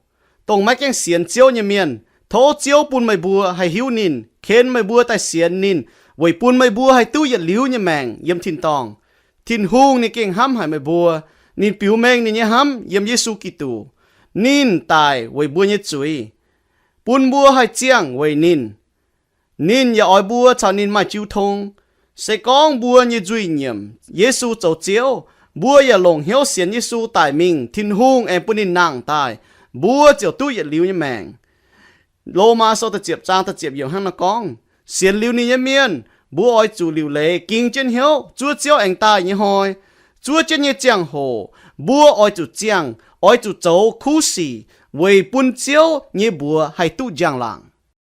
Dongh maiv gaengh sienx Ziouv nyei mienh, tov Ziouv bun meih mbuo haih hiuv ninh, ken meih mbuo daaih sienx ninh, weic bun meih mbuo haih duqv yietc liuz nyei maengc yiem tin-dorngh. Tin-Hungh ninh gengh hnamv haic meih mbuo. Ninh biux mengh ninh nyei hnamv yiem Yesu Giduc. Ninh daic weic mbuo nyei zuiz, bun mbuo haih ziangh weic ninh. Ninh yaac oix mbuo caux ninh maaih jiu tong. Se gorngv mbuo nyei nzuih nyiemc Yesu zoux Ziouv, mbuo yaac longc hnyouv sienx Yesu daic mingh, Tin-Hungh aengx bun ninh nangh daaih, mbuo ziouc duqv yietc liuz nyei maengc. Lomaa Sou da'ziepc zaang da'ziepc yiemc hnangv naaiv gorngv, sienx liuz ninh nyei mienh, mbuo oix zuqc liuc leiz ging jienv hnyouv zuov Ziouv aengx daaih nyei hnoi. Zuov jienv nyei ziangh hoc, mbuo oix zuqc ziangh, oix zuqc zoux kuv sic weic bun Ziouv nyei mbuox haih duqv njang-laangc.